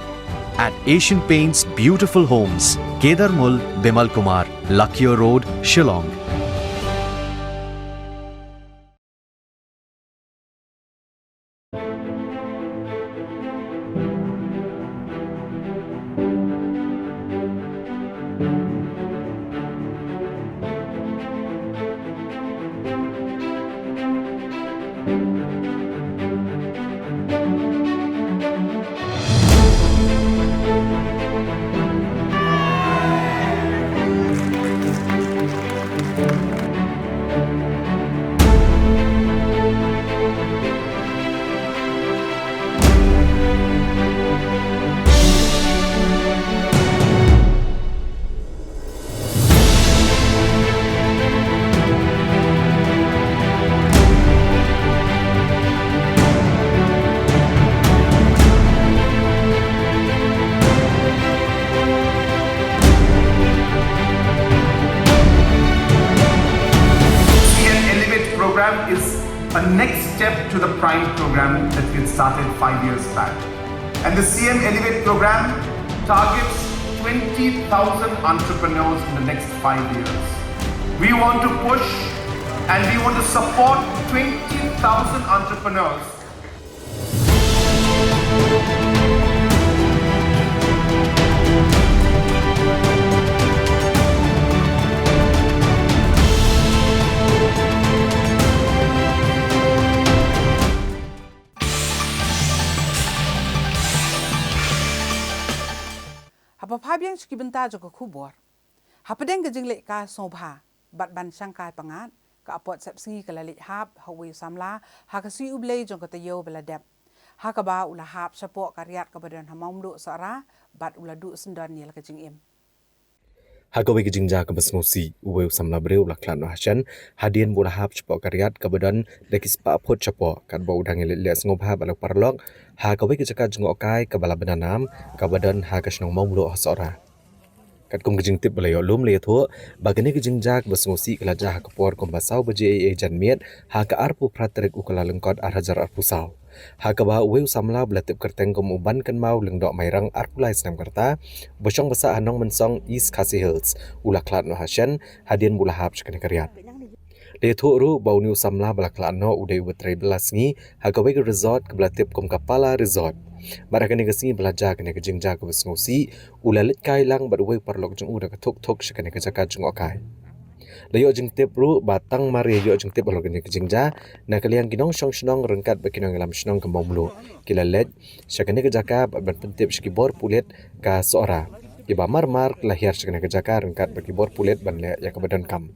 at Asian Paints Beautiful Homes, Kedarmul, Bimal Kumar, Lakia Road, Shillong. C M Elevate program is a next step to the Prime program that we had started five years back. And the C M Elevate program targets twenty thousand entrepreneurs in the next five years. We want to push and we want to support twenty thousand entrepreneurs. Haba phai biang sha ki bynta jong ka khubor. Hapdeng ka jingleh kai sngewbha bad ban shangkai pyngngad, ka apot sepsngi ka la leit hap ha uwei u samla ha ka sngi U Blei jong ka taïew ba la dep, ha kaba u la hap shapoh ka riat kaba don ha Mawmluh Sohra bad u la duh syndon ïa la ka jingim. Ha kawei ka jingjia kaba sngewsih, uwei u samla briew u la khlad noh ha shen hadien ba u la hap shapoh ka riat kaba don da ki spah phut shapoh katba u dang ïaleit leh sngewbha bad la paralok ha kawei ka jaka jngohkai kaba la bna nam kaba don ha ka shnong Mawmluh ha Sohra. Katkum ka jingtip ba la ïoh lum, la ïathuh ba kane ka jingjia kaba sngewsih ka la jia ha ka por kumba saw baje eiei janmiet ha ka arphew phra tarik u Kyllalyngkot ar hajar arphew saw, ha kaba uwei u samla ba la tip kyrteng kum u Bankynmaw Lyngdoh Mairang, arphew lai snem ka rta, ba shong ba sah ha Nongmynsong, East Khasi Hills, u la khlad noh ha shen hadien ba u la hap sha kane ka riat. La ïathuh ruh ba une u samla ba la khlad noh u dei uba trei bylla sngi ha kawei ka resort kaba la tip kum ka Pala Resort. Bad ha kane ka sngi ba la jia kane ka jingjia kaba sngewsih, u la leit kai lang bad uwei u paralok jong u da ka thuk thuk sha kane ka jaka jngohkai. La ïoh jingtip ruh ba tang mar ïa ïoh jingtip halor kane ka jingjia, na ka liang ki nongshong shnong ryngkat bad ki nongïalam shnong ka Mawmluh, ki la leit sha kane ka jaka bad ban pyntip sha ki bor pulit ka Sohra, kiba mar mar ki la hiar sha kane ka jaka ryngkat bad ki bor pulit ban leh ïa kaba donkam.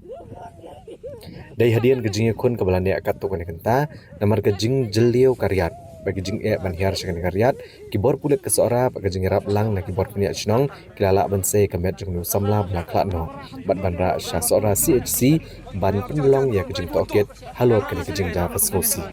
Dei hadien ka jingïakhun kaba la neh katto katne kynta, namar ka jingjylliew ka riat bad ka jingeh ban hiar sha kane ka riat, ki bor pulit ka Sohra bad ka jingïarap lang na ki bor pynïaid shnong ki la lah ban sei ka met jong une u samla ba la khlad noh bad ban rah sha Sohra C H C ban pynlong ïa ka jingtohkit halor kane ka jingjia ba sngewsih.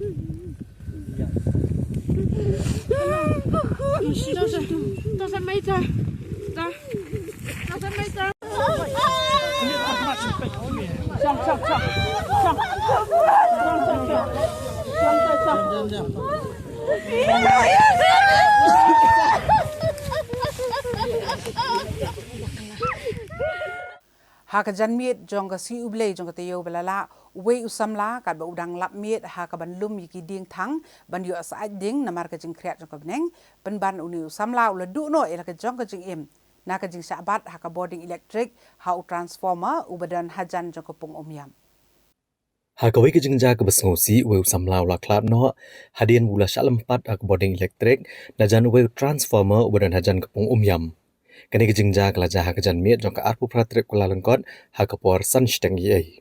Ha ka janmiet jong ka sngi U Blei jong ka taïew ba la lah, uwei u samla katba u dang lap miet ha kaban lum ïa ki dieng thang ban ïoh syaid dieng namar ka jingkhriat jong ka bneng, pynban une u samla u la duh noh ïa la ka jong ka jingim na ka jingshah bat ha ka bording elektrik ha u transformer uba don hajan jong ka pung Umïam. Ha kawei ka jingjia kaba sngewsih, uwei u samla u la khlad noh hadien ba u la shah lympat ha ka bording elektrik na jan uwei u transformer uba don hajan ka pung Umïam. Kane ka jingjia ka la jia ha ka janmiet jong ka arphew phra tarik Kyllalyngkot ha ka por san shiteng eiei.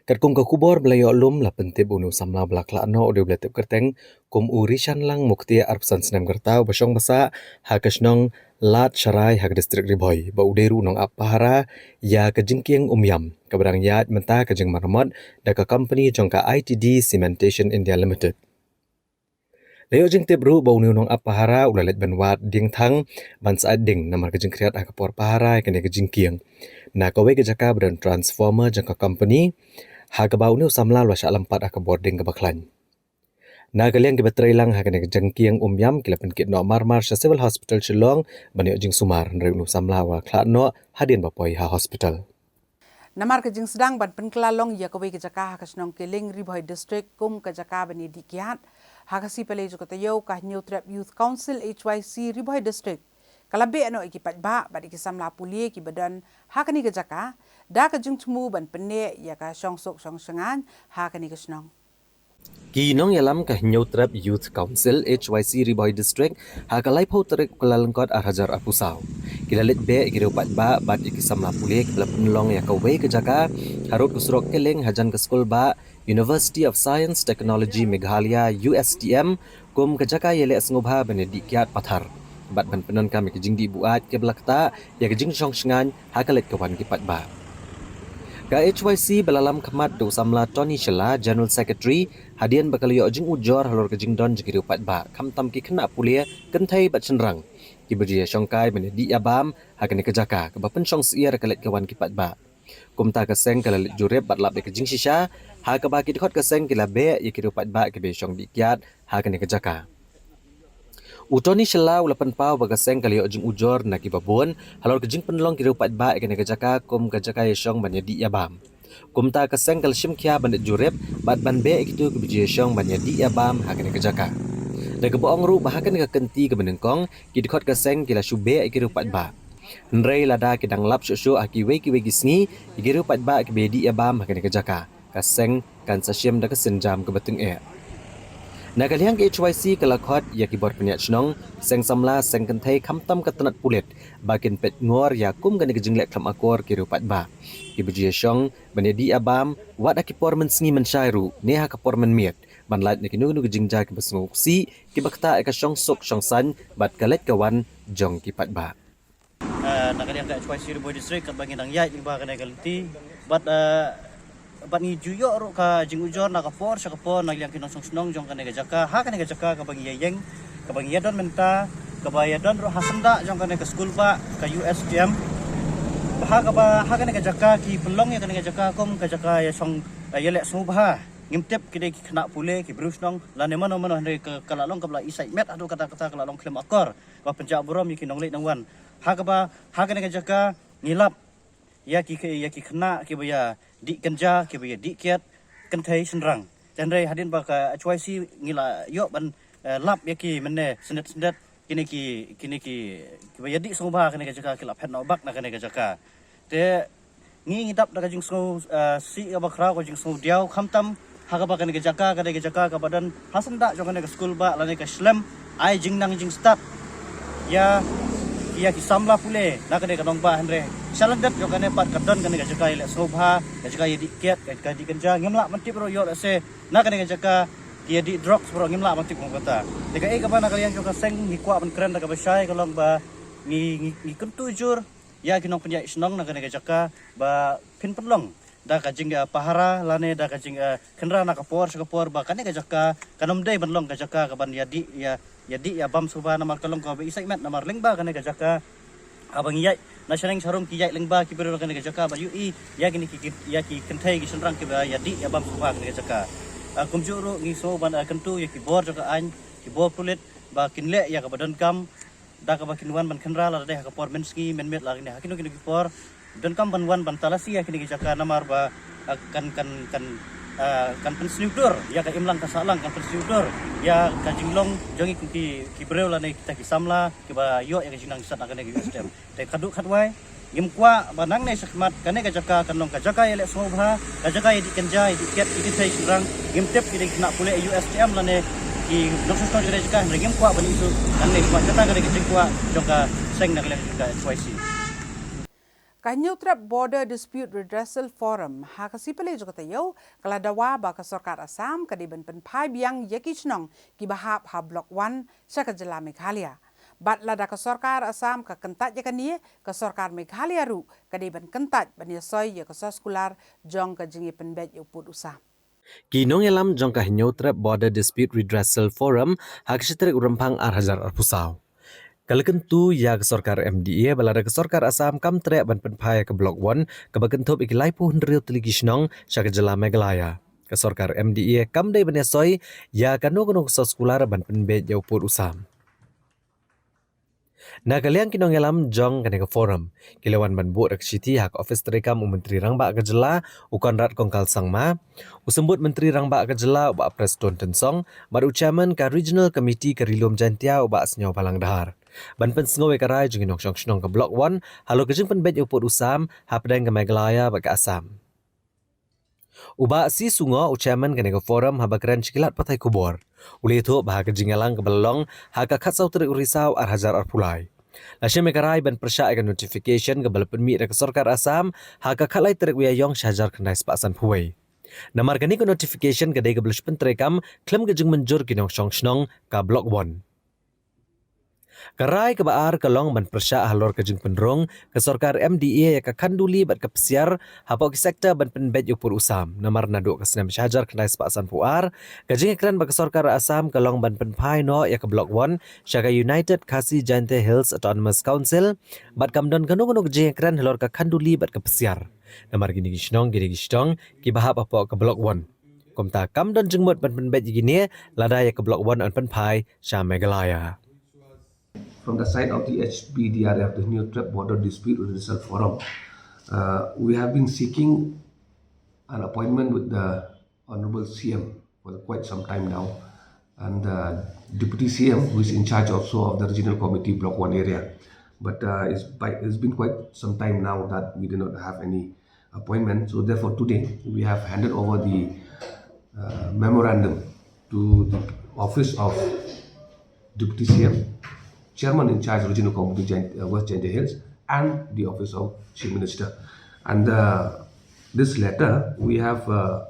Katkum ka khubor ba la ïoh lum, la pyntip ba une u samla ba la khlad noh u dei uba la tip kyrteng kum u Rishanlang Mukti, arphew san snem ka rta, uba shong ba sah ha ka shnong Lad Sharai ha ka distrik Ri Bhoi, ba u dei ruh u nongap pahara ïa ka jingkieng Umïam kaba dang ïaid mynta ka jingmaramot da ka kompani jong ka I T D Cementation India Limited. La ïoh jingtip ruh ba une u nongap pahara u la leit ban wad dieng thang ban syaid dieng namar ka jingkhriat ha ka por pahara ïa kane ka jingkieng na kawei ka jaka ba don transformer jong ka kompani, ha kaba une u samla u la shah lympat ha ka bording kaba khlaiñ. Na ka liang kiba trei lang ha kane ka jingkieng Umïam ki la pynkit noh mar mar sha Civil Hospital Shillong ban ïoh jingsumar, hynrei une u samla u la khlad noh hadien ba poi ha hospital. Namar ka jingsdang ban pynkylla long ïa kawei ka jaka ha ka shnong Kiling, Ri Bhoi District kum ka jaka ban ïadih kiad, ha ka sngi Palei jong ka taïew ka Hynñiewtrep Youth Council, H Y C, Ri Bhoi District ka la beh noh ïa ki paidbah bad ïa ki samla pule kiba don ha kane ka jaka da ka jingthmu ban pynneh ïa ka shongsuk shongshngaiñ ha kane ka shnong. Ki nongïalam ka Hynñiewtrep Youth Council, H Y C, Ri Bhoi District ha ka laiphew tarik Kyllalyngkot ar hajar arphew saw ki la leit beh ïa ki riew paidbah bad ïa ki samla pule kiba la pynlong ïa kawei ka jaka harud ka surok Kiling hajan ka skulbah University of Science Technology Meghalaya, U S T M, kum ka jaka ïaleh sngewbha ban ïadih kiad pathar bad ban pyndonkam ïa ka jingdih buaid kaba la ktah ïa ka jingshongshngaiñ ha ka leit ka wan ki paidbah. Ka H Y C ba la lam khmat da u samla Tony Shylla, General Secretary, hadien ba ka la ïoh jingujor halor ka jingdon jong ki riew paidbah, khamtam ki khynnah pule, kynthei bad shynrang, kiba ju ïashongkai ban ïadih ïabam ha kane ka jaka kaba pynshong syiar ïa ka leit ka wan ki paidbah. Kumta ka seng ka la leit jurip bad lap ïa ka jingshisha, ha kaba ki dkhot ka seng ki la beh ïa ki riew paidbah kiba ïashong dih kiad ha kane ka jaka. U Tony Shylla u la pynpaw ba ka seng ka la ïoh jingujor na kiba bun halor ka jingpynlong ki riew paidbah ïa kane ka jaka kum ka jaka ïashong ban ïadih ïabam. Kumta ka seng ka la shim khia ban leit jurip bad ban beh ïa kito kiba ju ïashong ban ïadih ïabam ha kane ka jaka. Da kaba ong ruh ba ha kane ka kynti kaba nyngkong ki dkhot ka seng ki la shu beh ïa ki riew paidbah. Hynrei lada ki dang lap shuh shuh ha kiwei kiwei ki sngi ïa ki riew paidbah kiba ïadih ïabam ha kane ka jaka, ka seng kan sa shim da ka sienjam kaba tyngeh. Na ka liang ka H Y C ka la khot ïa ki bor pynïaid shnong, seng samla, seng kynthei khamtam ka tnat pulit ba kin peit ngor ïa kum kane ka jingleh khlem akor ki riew paidbah kiba ju ïashong ban ïadih ïabam, wat ha ki por mynsngi mynshai ruh ne ha ka por mynmiet, ban lait na kino kino ki jingjia kiba sngewsih kiba ktah ïa ka shongsuk shongsaiñ bad ka leit ka wan jong ki paidbah. Eh, na ka liang ka H Y C Ri Bhoi District katba ngi dang ïaid lyngba kane ka lynti bad, eh, bad ngi ju ïoh ruh ka jingujor na ka por sha ka por na ka liang ki nongshong shnong jong kane ka jaka, ha kane ka jaka kaba ngi ïa ïeng, kaba ngi ïa don mynta, kaba ïa don ruh ha syndah jong kane ka skulbah ka U S T M. Ha kaba ha kane ka jaka ki pynlong ïa kane ka jaka kum ka jaka ïa shong, eh, ïa leh sngewbha. Ngim tip ki dei ki khynnah pule, ki briew shnong lane mano mano, hynrei ka, ka la long kaba la isai met haduh katta katta, ka la long khlem akor ba pynjah burom ïa ki nongleit nongwan. Ha kaba ha kane ka jaka ngi lap ïa ki, ïa ki khynnah kiba ïa dih kynja, kiba ïa dih kiad, kynthei shynrang. Te hynrei hadien ba ka H Y C ngi la ïoh ban, eh, lap ïa ki mynne syndet syndet, kine ki, kine ki kiba ïa dih sngewbha kane ka jaka ki la phet noh bak na kane ka jaka. Te ngi ngi dap da ka jingsngew, eh, sih kaba khraw, ka jingsngew diaw, khamtam ha kaba kane ka jaka ka dei ka jaka kaba don ha syndah jong kane ka skul ba lane ka shlem ai jingnang jingstad ïa, ïa ki samla pule na kane ka nongbah, hynrei shalyndet jong kane pat ka don kane ka jaka ïa leh sngewbha, ka jaka ïa dih kiad, ka, ka dih kynja. Ngim lah ban tip ruh ïoh lehse na kane ka jaka ki ïa dih drugs ruh ngim lah ban tip kum kata. Te kaei kaba na ka liang jong ka seng ngi kwah ban kren da kaba shai ka long ba ngi, ngi, ngi kyntu jur ïa ki nongpynïaid shnong na kane ka jaka ba phin pynlong da ka jing, eh, pahara lane da ka jing, eh, khynra na ka por sha ka por ba kane ka jaka kan ym dei ban long ka jaka kaban ïa dih ïa, ïa dih ïa bam sngewbha, namar ka long kaba isai met, namar lyngba kane ka jaka haba ngi ïaid na shaneng sharum ki ïaid lyngba ki briew na kane ka jaka ba ïohi ïa kine ki, ki, ïa ki kynthei ki shynrang kiba ïa dih ïa bam sngewbha kane ka jaka. Ah, kumjuh ruh ngi sngew ban, ah, kyntu ïa ki bor jong ka aiñ, ki bor pulit ba kin leh ïa kaba donkam da kaba kin wan ban khynra lada dei ha ka por mynsngi mynmiet lane ha kino kino ki por. Donkam ban wan ban talasi ïa kine ki jaka namar ba, ah, kan, kan, kan, ah, kan pynsniew dur ïa ka imlang ka sahlang, kan pynsniew dur ïa ka jinglong jong ngi kum ki, ki briew lane kita ki samla kiba ïoh ïa ka jingnang jingstad na kane ka U S T M. Te khadduh khadwai ngim kwah ba nangne shakhmat kane ka jaka kan long ka jaka ïa leh sngewbha, ka jaka ïa dih kynja, ïa dih kiad, ïa dih thei shynrang. Ngim tip ki dei ki khynnah pule U S T M lane ki nongshong shnong jong kane ka jaka, hynrei ngim kwah ban ïoh shuh nangne shakhmat. Kata ka dei ka jingkwah jong ka seng na ka liang jong ka H Y C. Ka Hynñiewtrep Border Dispute Redressal Forum ha ka sngi Pynleit jong ka taïew ka la dawa ba ka sorkar Assam ka dei ban pynphai biang ïa ki shnong kiba hap ha Block One sha ka jylla Meghalaya. Bad lada ka sorkar Assam ka kyntait ïa kane, ka sorkar Meghalaya ruh ka dei ban kyntait ban ïasoi ïa ka soskular jong ka jingïapynbeit ïa u pud u sam. Ki nongïalam jong ka Hynñiewtrep Border Dispute Redressal Forum ha ka shi tarik u Rymphang ar hajar arphew saw ka la kyntu ïa ka sorkar M D A ba lada ka sorkar Assam kam treh ban pynphai ïa ka Block One kaba kynthup ïa ki laiphew hynriew tylli ki shnong sha ka jylla Meghalaya, ka sorkar M D A kam dei ban ïasoi ïa kano kano ka soskular ban pynbeit ïa u pud u sam. Na ka liang ki nongïalam jong kane ka forum ki la wan ban buh da ka shithi ha ka ophis treikam u Myntri Rangbah ka jylla u Conrad Kongkal Sangma, u Symbud Myntri Rangbah ka jylla u Bah Prestone Tynsong, bad u Chairman ka Regional Committee ka Ri Lum Jaintia u Bah Sniawbhalang Dhar, ban pynsngew ïa ka rai jong ki nongshong shnong ka Block One halor ka jingpynbeit ïa u pud u sam hapdeng ka Meghalaya bad ka Assam. U Bah C Sungoh, u Chairman kane ka forum, haba kren sha ki lad pathai khubor, u la ïathuh ba ha ka jingïalang kaba la long ha ka khatsaw tarik u Risaw ar hajar arphew lai, la shim ïa ka rai ban pyrshah ïa ka notification kaba la pynmih da ka sorkar Assam ha ka khatlai tarik u Ïaïong shi hajar khyndai spah sanphew wei. Namar kane ka notification ka dei kaba la shu pyntreikam khlem ka jingmynjur ki nongshong shnong ka Block One. Ka rai kaba ar ka long ban pyrshah halor ka jingpynrung ka sorkar M D A ïa ka khanduli bad ka psiar hapoh ki sektor ban pynbeit ïa u pud u sam. Namar naduh ka snem shi hajar khyndai spah sanphew ar, ka jingïakren bad ka sorkar Assam ka long ban pynphai noh ïa ka Block One sha ka United Khasi Jaintia Hills Autonomous Council, bad kam don kano kano ka jingïakren halor ka khanduli bad ka psiar. Namar kine ki shnong ki dei ki shnong kiba hap hapoh ka Block One. Kumta kam don jingmut ban pynbeit ïa kine lada ïa ka Block One yn pynphai sha Meghalaya. From the side of the H B D R F, the Hynñiewtrep Border Dispute Redressal Forum, uh, we have been seeking an appointment with the Honorable C M for quite some time now, and the Deputy C M, who is in charge also of the Regional Committee Block One area. But, uh, it's, by, it's been quite some time now that we do not have any appointment. So therefore, today we have handed over the, uh, memorandum to the office of Deputy C M, Chairman in charge Regional Committee Jain-, uh, West Jaintia Hills, and the office of Chief Minister. And, uh, this letter, we have, uh,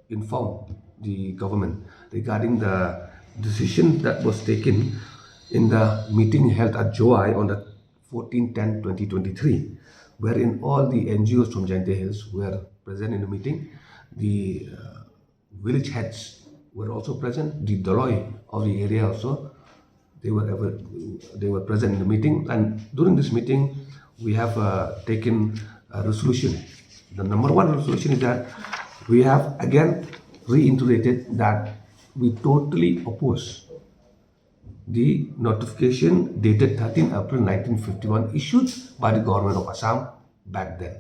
informed the government regarding the decision that was taken in the meeting held at Jowai on the fourteen ten twenty twenty-three, wherein all the N G Os from Jaintia Hills were present in the meeting. The, uh, village heads were also present, the Doloi of the area also, they were ever, they were present in the meeting. And during this meeting, We have uh, taken a resolution. The number one resolution is that we have again reiterated that we totally oppose the notification dated thirteenth April nineteen fifty-one issued by the government of Assam back then.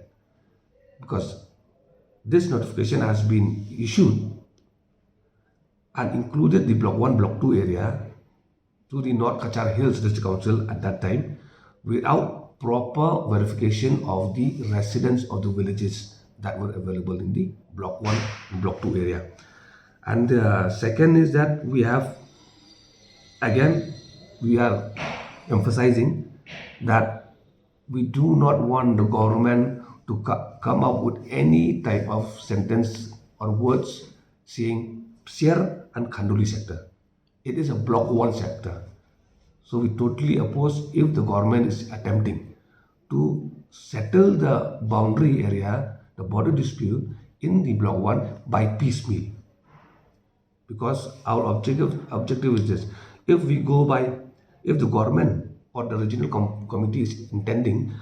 Because this notification has been issued and included the Block one, Block two area to the North Cachar Hills District Council at that time without proper verification of the residents of the villages that were available in the Block one and Block two area. And uh, second is that we have, again, we are emphasizing that we do not want the government to co- come up with any type of sentence or words saying Psiar and Khanduli sector. It is a Block one sector. So we totally oppose if the government is attempting to settle the boundary area, the border dispute in the Block one by piecemeal. Because our objective objective is this. If we go by, if the government or the regional com- committee is intending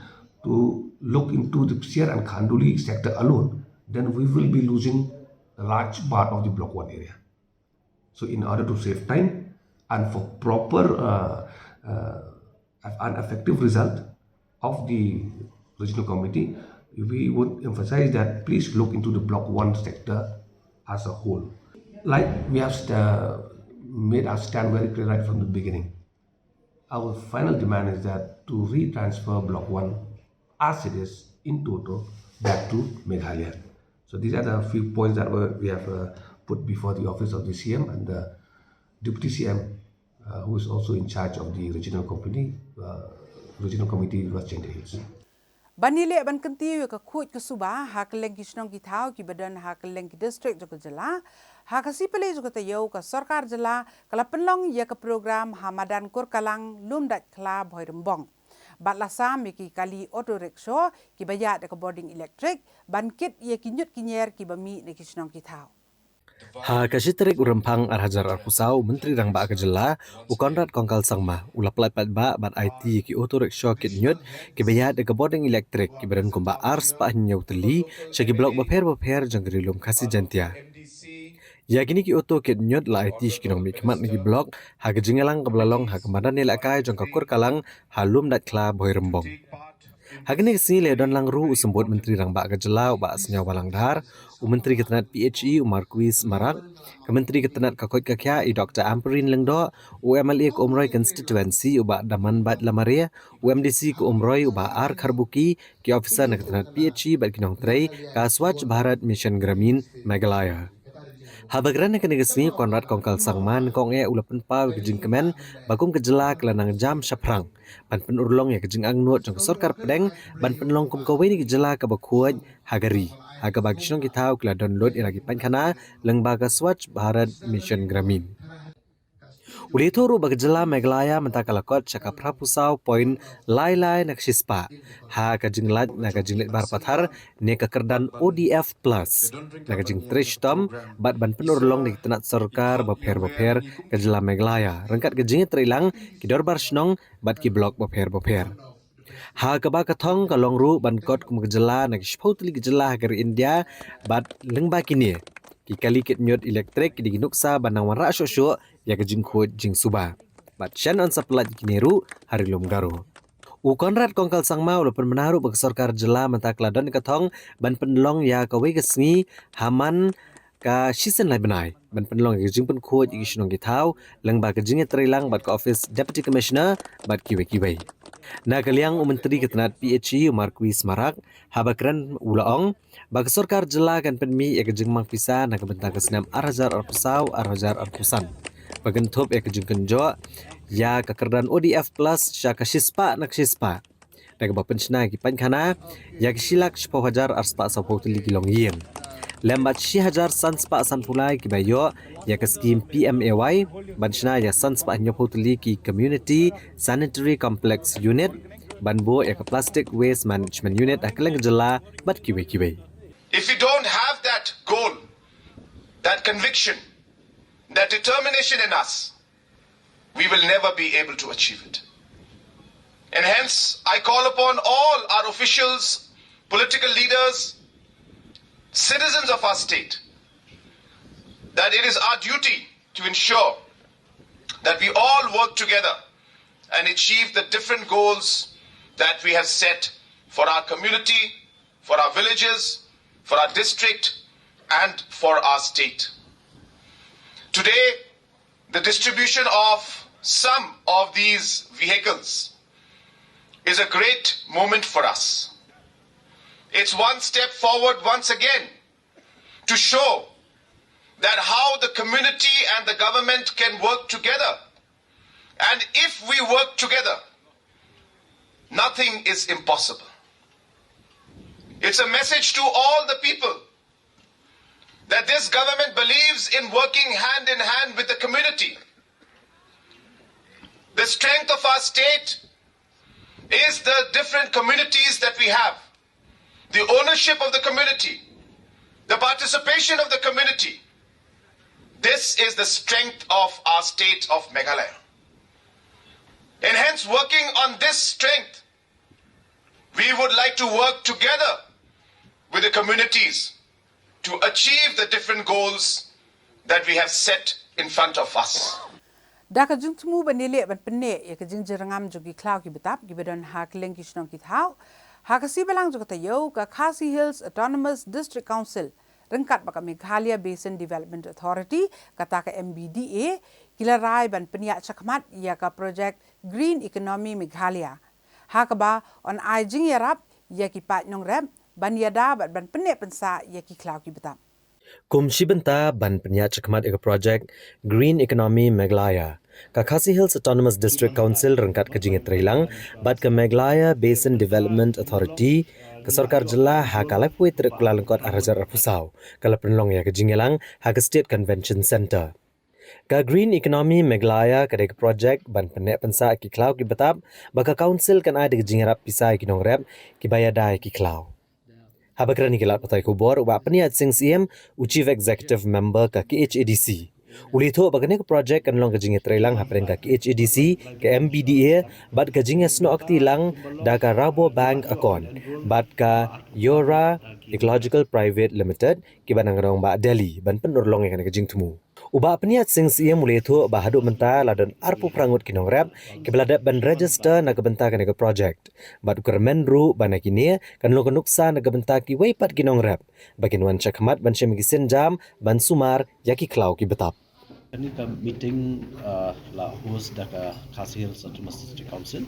to look into the Psiar and Khanduli sector alone, then we will be losing a large part of the Block one area. So in order to save time and for proper uh, uh, an effective result of the regional committee, we would emphasize that please look into the Block one sector as a whole. Like we have st- made our stand very clear right from the beginning. Our final demand is that to retransfer Block one as it is in toto back to Meghalaya. So these are the few points that were, we have uh, put before the office of the C M and the Deputy C M, uh, who is also in charge of the regional company, uh, regional committee West Jaintia Hills. Ban ïaleh ban kyntiew ïa ka khuid ka suba ha kylleng ki shnong ki thaw kiba don ha kylleng ki district jong ka jylla, ha ka sngi Palei jong ka taïew ka sorkar jylla ka la pynlong ïa ka program ha madan Kurkalang, Lumdaitkhla, Bhoirymbong. Bad la sam ïa ki kali auto rickshaw kiba ïaid da ka bording electric ban kit ïa ki ñiut ki ñier kiba mih na ki shnong ki thaw. Ha ka shi tarik u Rymphang ar hajar arphew saw, u Myntri Rangbah ka jylla, u Conrad Kongkal Sangma, u la pynlait paidbah bad aiti ïa ki auto rickshaw kit ñiut kiba ïaid da ka bording electric kiba don kumba ar spah hynñiew tylli sha ki block bapher bapher jong ka Ri Lum Khasi Jaiñtia. Ïa kine ki auto kit ñiut la aiti sha ki nongmihkhmat na ki block ha ka jingïalang kaba la long ha ka madan ïalehkai jong ka Kurkalang ha Lumdaitkhla, Bhoirymbong. Ha kane ka sngi la don lang ruh u Symbud Myntri Rangbah ka jylla u Bah Sniawbhalang Dhar, u Myntri ka tnat P H E u Marcuise Marak, ka Myntri ka tnat ka koit ka khiah i Doctor Ampareen Lyngdoh, u M L A ka Umroi Constituency u Bah Damanbait Lamare, u M D C ka Umroi u Bah R Kharbuki, ki officer na ka tnat P H E bad ki nongtrei ka Swachh Bharat Mission Gramin Meghalaya. Haba kren ha kane ka sngi, Conrad Kongkal Sangma, kong eh u la pynpaw ïa ka jingkmen ba kum ka jylla ka la nang jam shaphrang ban pynurlong ïa ka jingangnud jong ka sorkar pdeng ban pynlong kum kawei na ki jylla kaba khuid ha ka ri, ha kaba ki shnong ki thaw ki la don lut ïa la ki painkhana lyngba ka Swachh Bharat Mission Gramin. U la ïathuh ruh ba ka jylla Meghalaya mynta ka la kot sha ka phra phew saw point lai lai na ka shispah ha ka jinglait na ka jingleit bar pathar ne ka kyrdan O D F plus na ka jingtrei shitom bad ban pynurlong na ki tnat sorkar bapher bapher ka jylla Meghalaya ryngkat ka jingïatreilang ki dorbar shnong bad ki block bapher bapher. Ha kaba ka thong ka long ruh ban kot kum ka jylla na ki shiphew tylli ki jylla ha ka ri India bad lyngba kine ki kali kit ñiut electric ki dei ki nuksa ban nang wanrah shuh shuh ïa ka jingkhuid jingsuba. Bad shen yn sa pynlait ïa kine ruh ha Ri Lum Garo. U Conrad Kongkal Sangma u la pynbna ruh ba ka sorkar jylla mynta ka la don ka thong ban pynlong ïa kawei ka sngi ha man ka shisien lai bnai ban pynlong ïa ka jingpynkhuid ïa ki shnong ki thaw lyngba ka jingïatreilang bad ka office Deputy Commissioner bad kiwei kiwei. Na ka liang u Myntri ka tnat P H E u Marcuise Marak, haba kren u la ong ba ka sorkar jylla kan pynmih ïa ka jingmang pisa na ka bynta ka snem ar hajar arphew saw ar hajar arphew san ba kynthup ïa ka jingkynjoh ïa ka kyrdan O D F plus sha ka shispah na ka shispah. Da kaba pynshna ïa ki painkhana ïa ki shi lak shiphew hajar ar spah sawphew tylli ki longïing. Lem bad shi hajar san spah sanphew lai kiba ïoh ïa ka skim P M A Y, ban shna ïa san spah hynñiewphew tylli ki community sanitary complex unit, ban buh ïa ka plastic waste management unit ha kylleng ka jylla bad kiwei kiwei. If we don't have that goal, that conviction, that determination in us, we will never be able to achieve it. And hence, I call upon all our officials, political leaders, citizens of our state, that it is our duty to ensure that we all work together and achieve the different goals that we have set for our community, for our villages, for our district, and for our state. Today, the distribution of some of these vehicles is a great moment for us. It's one step forward once again to show that how the community and the government can work together. And if we work together, nothing is impossible. It's a message to all the people that this government believes in working hand in hand with the community. The strength of our state is the different communities that we have, the ownership of the community, the participation of the community. This is the strength of our state of Meghalaya. And hence, working on this strength, we would like to work together with the communities to achieve the different goals that we have set in front of us. Da ka jingthmu ban ïaleh ban pynneh ïa ka jingjyrngam jong ki khlaw ki btap kiba don ha kylleng ki shnong ki thaw, ha ka sngi Balang jong ka taïew, ka Khasi Hills Autonomous District Council ryngkat bad ka Meghalaya Basin Development Authority, kata ka M B D A, ki la rai ban pynïaid shakhmat ïa ka projek Green Economy Meghalaya, ha kaba yn ai jingïarap ïa ki paid nongrep ban ïada bad ban pynneh pynsah ïa ki khlaw ki btap. Kum shi bynta ban pynïaid shakhmat ïa ka projek Green Economy Meghalaya, ka Khasi Hills Autonomous District Council ryngkat ka jingïatreilang bad ka Meghalaya Basin Development Authority, ka sorkar jylla, ha ka laiphew tarik Kyllalyngkot arhajar arphew saw, ka la pynlong ïa ka jingïalang ha ka State Convention Centre. Ka Green Economy Meghalaya ka dei ka projek ban pynneh pynsah ki khlaw ki btap, ba ka Council kan ai da ka jingïarap pisa ïa ki nongrep kiba ïada ïa ki khlaw. Haba kren ïa ki lad pathai khubor, u Bah Pynïaid Sing Syiem, u Chief Executive Member ka K H A D C, u la ïathuh ba kane ka projek kan long ka jingïatreilang hapdeng ka K H A D C, ka M B D A, bad ka jingïasnoh kti lang da ka Rabobank Account bad ka Yora Ecological Private Limited, kiba nang rong ba Delhi, ban pynurlong ïa kane ka jingthmu. U Bah Pynïaid Sing Syiem u la ïathuh ba haduh mynta la don arphew phra ngut ki nongrep kiba la dep ban register na ka bynta kane ka projek. Bad u kyrmen ruh ba na kine kan long ka nuksa na ka bynta kiwei pat ki nongrep ba kin wan shakhmat ban shim ki sienjam ban sumar ïa ki khlaw ki btap. Kane ka meeting, uh, la host da ka Khasi Hills Autonomous District Council.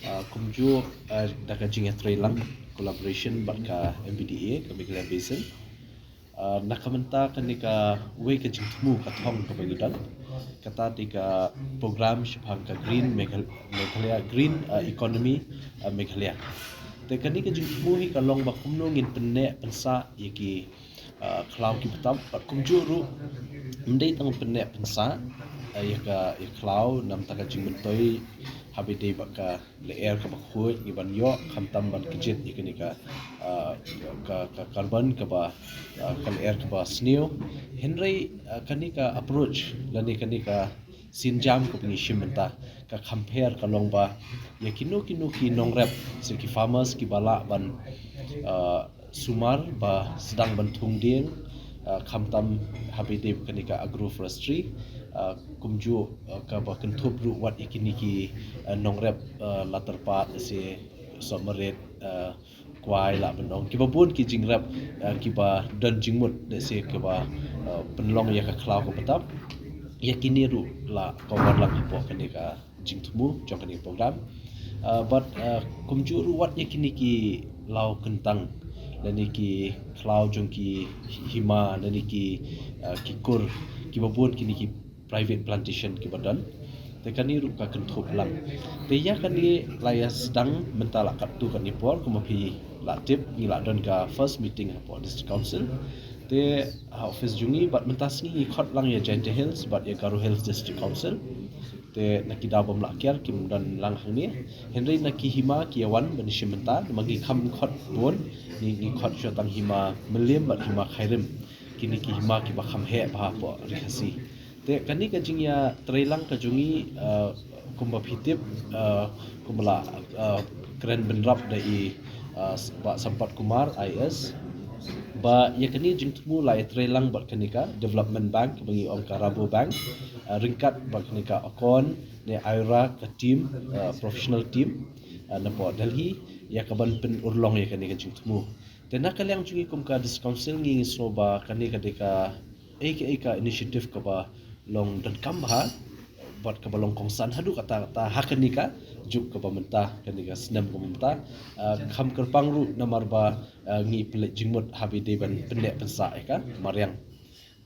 Uh, kumjuh, uh, da ka jingïatreilang, collaboration bad ka M B D A, ka Meghalaya Basin. Uh, na ka bynta kane kawei ka jingthmu ka thong kaba ngi don, kata te ka program shaphang ka Green Meghal-, Meghalaya, Green, uh, Economy, uh, Meghalaya. Te kane ka jingthmu hi ka long ba kumno ngin pynneh pynsah ïa ki, uh, khlaw ki btap, bad kumjuh ruh ym dei tang pynneh pynsah, uh, ïa ka, ïa khlaw, namar ka jingmyntoi haba ïadei bad ka lyer kaba khuid ngi ban ïoh, khamtam ban kjit ïa kane ka, ah, ka, ka carbon kaba, ah, ka lyer kaba sniew. Hynrei, ah, kane ka approach lane kane ka sienjam kaba ngi shim mynta, ka compare ka long ba ïa kino kino ki nongrep, se ki farmers kiba lah ban, ah, sumar ba sdang ban thung dieng, ah, khamtam haba ïadei bad kane ka agroforestry, ah, kumjuh, ah, kaba kynthup ruh wat ïa kine ki, ah, nongrep, ah, la tyrpad, lehse sohmarit, ah, kwai lah ban ong, kiba bun ki jingrep, ah, kiba don jingmut, lehse kiba, ah, pynlong ïa ka khlaw ka btap. Ïa kine ruh la cover lang hapoh kane ka jingthmu jong kane ka program. Ah, bad, ah, kumjuh ruh wat ïa kine ki law kyntang lane ki khlaw jong ki hima lane ki, ah, ki kur, kiba bun kine ki private plantation kiba don. Te kane ruh ka kynthup lang. Te ïa kane la ïa sdang mynta la katto katne por, kumba phi la tip ngi la don ka first meeting hapoh District Council. Te ha office jong ngi bad mynta sngi ngi khot lang ïa Jaintia Hills bad ïa Garo Hills District Council. Te na ki daw bym lah kiar kim don lang hangne. Hynrei na ki hima ki ïa wan ban shim bynta, namar ngi kham khot bun, ngi, ngi khot shuwa tang hima Mylliem bad hima Khyrim. Kine ki hima kiba kham heh bha hapoh Ri Khasi. Te kane ka jingïatreilang ka jong ngi, eh, Kumba phi tip, uh, kumba la, uh, kren bynrap da i, uh, Bah Sampath Kumar I A S, ba ïa kane ka jingthmu la ïatrei lang bad kane ka Development Bank, kaba ngi ong ka Rabobank, uh, ryngkat bad kane ka Akon ne IRA, ka team, uh, professional team, uh, na pdeng Delhi, ïa kaban pynurlong ïa kane ka jingthmu. Te na ka liang jong ngi kum ka District Council ngi, ngi sngew ba kane ka dei ka, eh, ka, eh, ka initiative kaba long donkam bha bad kaba long kongsan haduh katta katta ha kane ka juk kaba mynta, kane ka snem kaba mynta. Ah, kham kyrpang ruh namar ba, ah, ngi pynleit jingmut haba dei ban pynneh pynsah ïa ka mariang.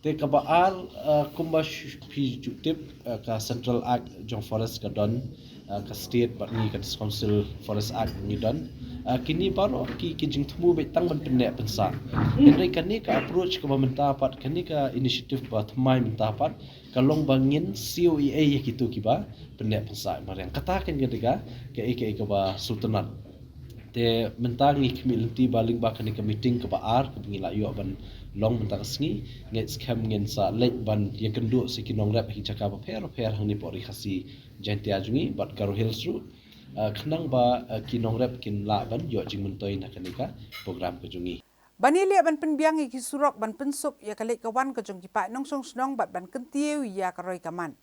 Te kaba ar, ah, kumba sh-, phi ju tip, ah, ka Central Act jong Forest ka don, ah, ka State bad ngi ka District Council Forest Act ngi don. Ah, kine baroh ki, ki jingthmu beit tang ban pynneh pynsah. Hynrei kane ka approach kaba mynta pat, kane ka initiative ba thymmai mynta pat, ka long ba ngin siew ei ei ïa kito kiba pynneh pynsah mariang. Kata kan ka dei ka, ka ei ka ei kaba sngewtynnat. Te mynta ngi khmih lynti ba lyngba kane ka meeting kaba ar kaba ngi la ïoh ban long mynta ka sngi, ngeit skhem ngin sa leit ban ïakynduh sa ki nongrep ha ki jaka bapher bapher hangne hapoh Ri Khasi Jaintia jong ngi bad Garo Hills ruh, ah, khnang ba, ah, ki nongrep kin lah ban ïoh jingmyntoi na kane ka program ka jong ngi. Ban ïaleh ban pynbiang ïa ki surok, ban pynsuk ïa ka leit ka wan ka jong ki paid nongshong shnong bad ban kyntiew ïa ka roi ka mat.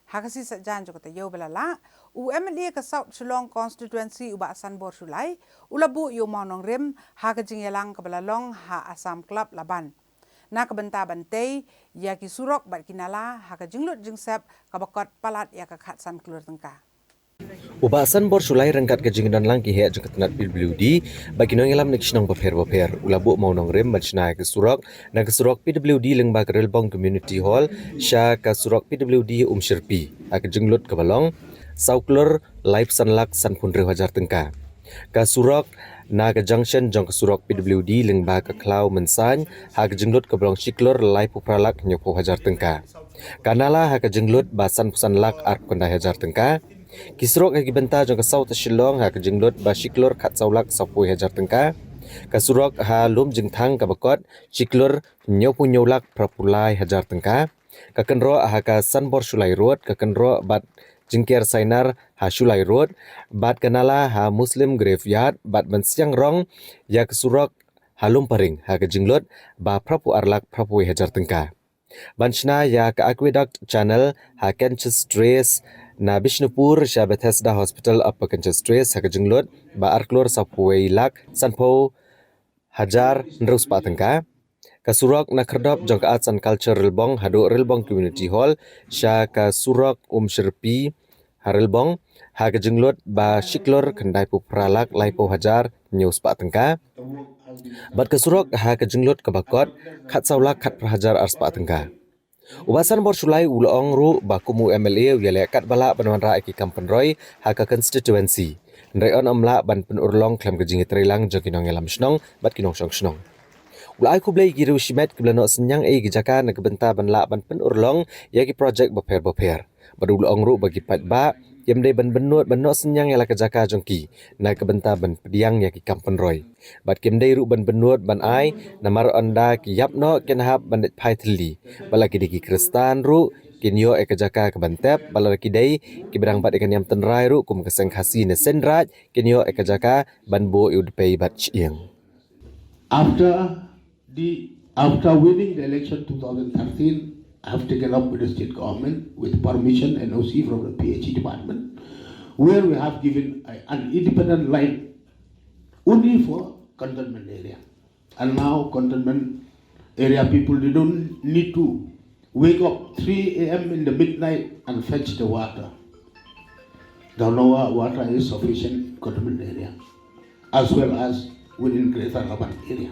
Ha ka sngi Saitjaiñ jong ka taïew ba la leit, u M L A ka South Shillong Constituency u Bah Sanbor Shullai u la buh ïa u mawnongrim ha ka jingïalang kaba la long ha Assam Club Laban, na ka bynta ban tei ïa ki surok bad ki nala ha ka jinglut jingsep kaba kot palat ïa ka khatsan klur tyngka. U Bah Sanbor Shullai ryngkat ka jingdon lang ki heh jong ka tnat P W D bad ki nongïalam na ki shnong bapher bapher, u la buh mawnongrim ban shna ïa ka surok, na ka surok P W D lyngba ka Rilbong Community Hall sha ka surok P W D Umshyrpi, ha ka jinglut kaba long saw klur laiphew san lak sanphew hynriew hajar tyngka. Ka surok na ka junction jong ka surok P W D lyngba ka Khlaw Mynsaiñ ha ka jinglut kaba long shi klur laiphew phra lak hynñiewphew hajar tyngka. Ka nala ha ka jinglut ba sanphew san lak arphew khyndai hajar tyngka. Ki surok ha ki bynta jong ka South Shillong ha ka jinglut ba shi klur khatsaw lak sawphew hajar tyngka. Ka surok ha Lumjingthang kaba kot shi klur hynñiewphew hynñiew lak phraphew lai hajar tyngka. Ka kynroh ha ka Sanbor Shullai Road, ka kynroh bad jingker Sainar ha Shullai Road, bad ka nala ha Muslim Graveyard, bad ban siang rong ïa ka surok ha Lumparing ha ka jinglut ba phraphew ar lak phraphew hajar tyngka. Ban shna ïa ka aqueduct channel ha Kensas Trace na Bishnupur sha Bethesda Hospital Upper Kensas Trace ha ka jinglut ba ar klur sawphew lak sanphew hajar hynriew spah tyngka. Ka surok na khyrdop jong ka Arts and Culture Rilbong haduh Rilbong Community Hall sha ka surok Umshyrpi ha Rilbong ha ka jinglut ba shi klur khyndaiphew phra lak laiphew hajar hynñiew spah tyngka. Bad ka surok ha ka jinglut kaba kot khatsaw lak khatphra hajar ar spah tyngka. U Bah Sanbor Shullai u la ong ruh ba kum u M L A u ïaleh katba lah ban wanrah ïa ki kam pynroi ha ka constituency. Hynrei un ym lah ban pynurlong khlem ka jingïatreilang jong ki nongïalam shnong bad ki nongshong shnong. U la ai khublei ïa ki riewshimet kiba la noh synñiang ïa ki jaka na ka bynta ban lah ban pynurlong ïa ki projek bapher bapher. Bad u la ong ruh ba ki paidbah kim dei ban bynnud ban noh synñiang ïa la ka jaka jong ki na ka bynta ban pdiang ïa ki kam pynroi. Bad kim dei ruh ban bynnud ban ai namar ynda ki ïap noh kin hap ban leit phai thylli. Bad la ki dei ki Khristan ruh kin ïoh ïa ka jaka kaban tep, bad la ki dei kiba dang bat ïa ka niam tynrai ruh kum ka Seng Khasi ne Seng Raij kin ïoh ïa ka jaka ban buh ïa u dpei bad shyieng. After the, after winning the election two thousand thirteen, I have taken up with the state government with permission, N O C from the P H E department, where we have given a, an independent line only for cantonment area. And now cantonment area people, they don't need to wake up three A M in the midnight and fetch the water. The Noah water is sufficient in cantonment area as well as within Greater Laban area.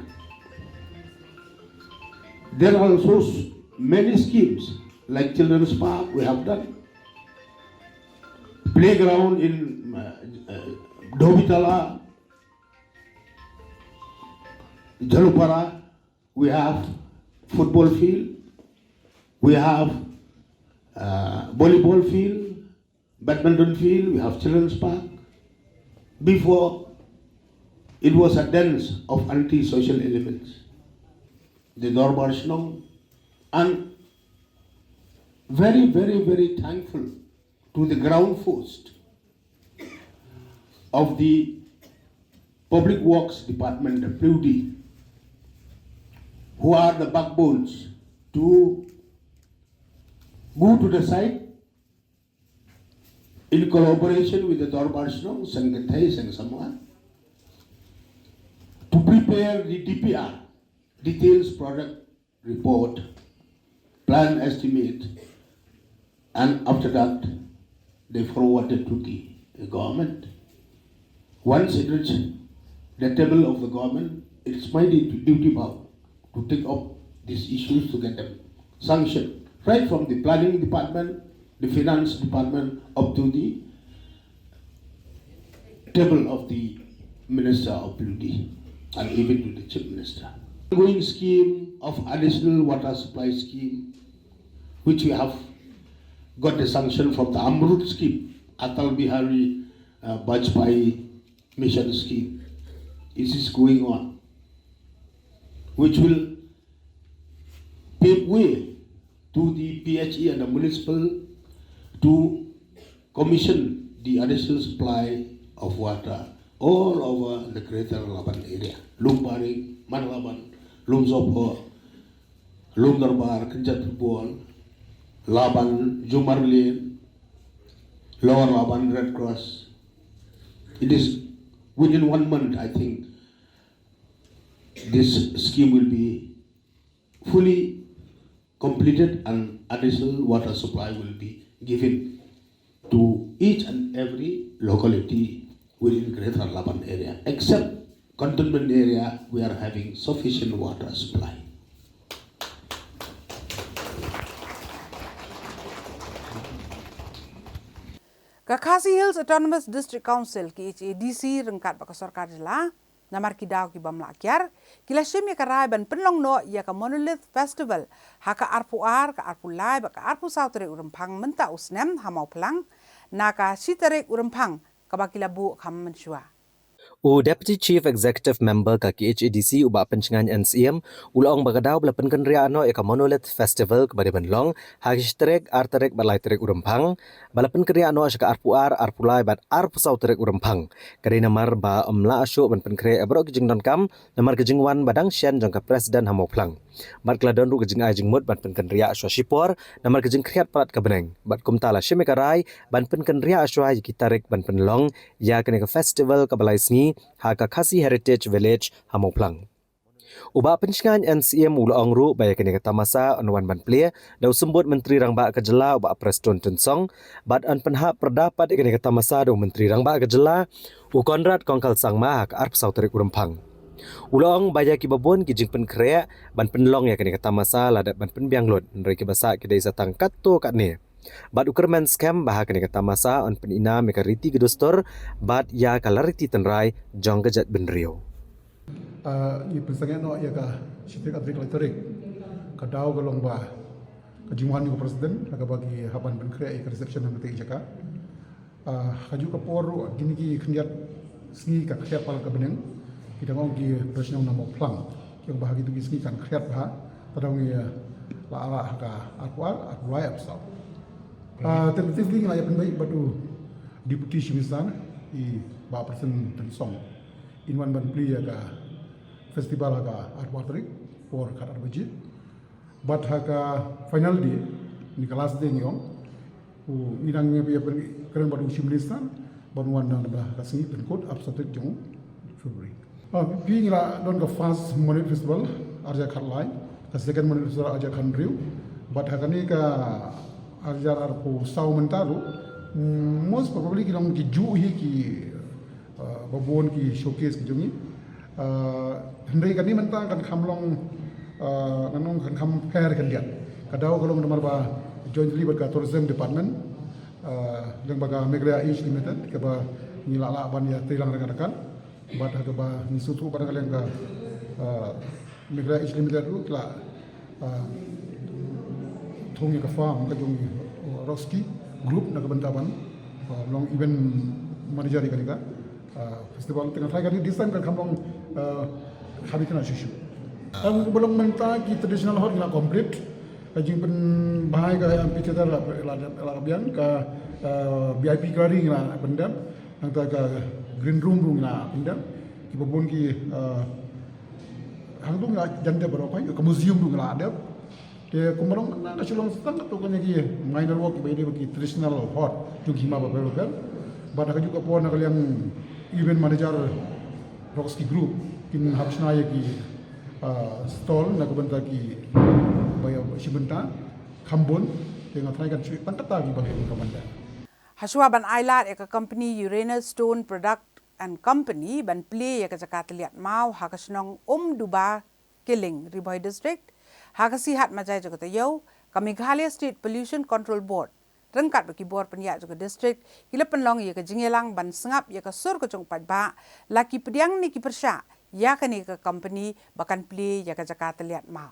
There are also s-, many schemes like Children's Park we have done, playground in, uh, uh, Dhobitala, Jhalupara, we have football field, we have, uh, volleyball field, badminton field, we have children's park. Before, it was a dance of anti-social elements. The Dorbar Shnong, and very, very, very thankful to the ground force of the Public Works Department, the P W D, who are the backbones, to go to the site in collaboration with the Dorbar Shnong, Seng Kynthei, Seng Samla, to prepare the D P R, details product report, plan estimate, and after that, they forwarded to the government. Once it reached the table of the government, it's my duty, duty bound to take up these issues to get them sanctioned, right from the planning department, the finance department, up to the table of the Minister of P W D and even to the Chief Minister. Ongoing scheme of additional water supply scheme, which we have got the sanction from the AMRUT scheme, Atal Bihari uh, Vajpayee Mission scheme. This is going on, which will pave way to the P H E and the municipal to commission the additional supply of water all over the greater Laban area. Lum Baring, Mad Laban, Lum Zopo, Lum Dorbar, Kynjat Football, Laban, Jumar Lane, Lower Laban, Red Cross. It is within one month, I think, this scheme will be fully completed and additional water supply will be given to each and every locality within Greater Laban area, except cantonment area, we are having sufficient water supply. Ka Khasi Hills Autonomous District Council, K H A D C, ryngkat bad ka sorkar jylla, namar ki daw ki bym lah kiar, ki la shim ïa ka rai ban pynlong noh ïa ka Monolith Festival ha ka arphew ar, ka arphew lai bad ka arphew saw tarik u Rymphang mynta u snem ha Mawphlang, na ka shi tarik u Rymphang, kaba ki la buh kham mynshuwa. U Deputy Chief Executive Member ka K H A D C, u Bah Pynshngaiñ N Syiem, u la ong ba ka daw ba la pynkynriah noh ïa ka Monolith Festival kaba dei ban long ha ka shi tarik, ar tarik bad lai tarik u Rymphang, ba la pynkynriah noh sha ka arphew ar, arphew lai bad arphew saw tarik u Rymphang, ka dei namar ba ym lah shuh ban pynkhreh ïa baroh ki jingdonkam namar ka jingwan ba dang shen jong ka President ha Mawphlang. Bad ka la don ruh ka jingai jingmut ban pynkynriah shuwa shipor namar ka jingkhriat palat ka bneng. Bad kumta la shim ïa ka rai ban pynkynriah shuwa ïa ki tarik ban pynlong ïa kane ka festival kaba lai sngi ha ka Khasi Heritage Village ha Mawphlang. U Bah Pynshngaiñ N Syiem u la ong ruh ba ïa kane ka tamasa yn wan ban plie da u Symbud Myntri Rangbah ka jylla u Bah Prestone Tynsong, bad yn pynhap pyrda pat ïa kane ka tamasa da u Myntri Rangbah ka jylla u Conrad Kongkal Sangma ha ka arphew saw tarik u Rymphang. U la ong ba ïa kiba bun ki jingpynkhreh ban pynlong ïa kane ka tamasa la dep ban pynbiang lut, hynrei kiba sah ki dei sa tang katto katne. Bad u kyrmen skhem ba ha kane ka tamasa yn pyninam ïa ka riti ka dustur bad ïa ka la riti tynrai jong ka jaitbynriew. Ngi pynsangeh noh ïa ka shi tarik, ar tarik, lai tarik. Ka daw ka long ba ka jingwan jong ka President ha kaba ki hap ban pynkhreh ïa ka reception ha kata ka jaka. Kajuh ka por ruh kine ki khyndiat sngi ka khriat palat ka bneng. Ki dang ong ki Prestone na Mawphlang ki ong ba ha kito ki sngi kan khriat bha. Te dang ngi la arah ha ka arphew ar, arphew lai, arphew saw. Tentatively ngi la ïa pynbeit bad u Deputy Chief Minister i Bah Prestone Tynsong in wan ban plie ïa ka festival ha ka arphew ar tarik por khatar baje. Bad ha ka final day, ne ka last day ngi ong, ngi dang ïa pyn, kren bad u Chief Minister ban wan dang da ka sngi pynkut arphew saw tarik jong February. Phi, ngi la don ka first Monolith Festival arhajar khatlai, ka second Monolith Festival arhajar khathynriew. Bad ha kane ka arhajar arphew saw mynta ruh, most probably ki long ki juh hi ki ba bun ki showcase ki jong ngi. Hynrei kane mynta kan kham long, ngan ong kan kham pher khyndiat. Ka daw ka long namar ba jointly bad ka Tourism Department lyngba ka Meghalaya East Limited kaba ngi la lah ban ïa treilang ryngkat ryngkat. Bad ha kaba ngi sngewthuh ba na ka liang ka Meghalaya East Limited ruh ki la thung ïa ka firm ka jong Roski Group na ka bynta ban long event manager ïa kane ka festival. Te nga tharai kane this time kan kham long khabi kane shuh shuh. Tang ba long mynta ki traditional hall ngi la complete. Ka jingpynbha ïa ka amphitheater la, la, la, la biang, ka, uh, V I P gallery ngi la pyndep, nangta ka green room ruh ngi la pyndep, kiba bun ki, uh, hangtu ngi la jan dep baroh, ka museum ruh ngi la dep. Te kumba long na ka Shillong tang katto katne ki minor work kiba ïadei bad ki traditional hod jong ki hima bapher bapher. Bad ha kajuh ka por na ka liang event manager Roxy Group kin hap shna ïa ki, ah, stall na ka bynta kiba ïa shim bynta kham bun, te nga tharai kan shu tang katta kiba leh ka bynta. Hashwa ban ailad ïa ka company Uranus Stone Product and Company ban plie ïa ka jaka tylliat maw ha ka shnong Umduba Killing, Ri Bhoi District, ha ka sngi Hat Majai jong ka taïew, ka Meghalaya State Pollution Control Board ryngkat bad ki bor pynïaid jong ka district ki la pynlong ïa ka jingïalang ban sngap ïa ka sur ka jong u paidbah, la ki pdiang ne ki pyrshah ïa kane ka company ba kan plie ïa ka jaka tylliat maw.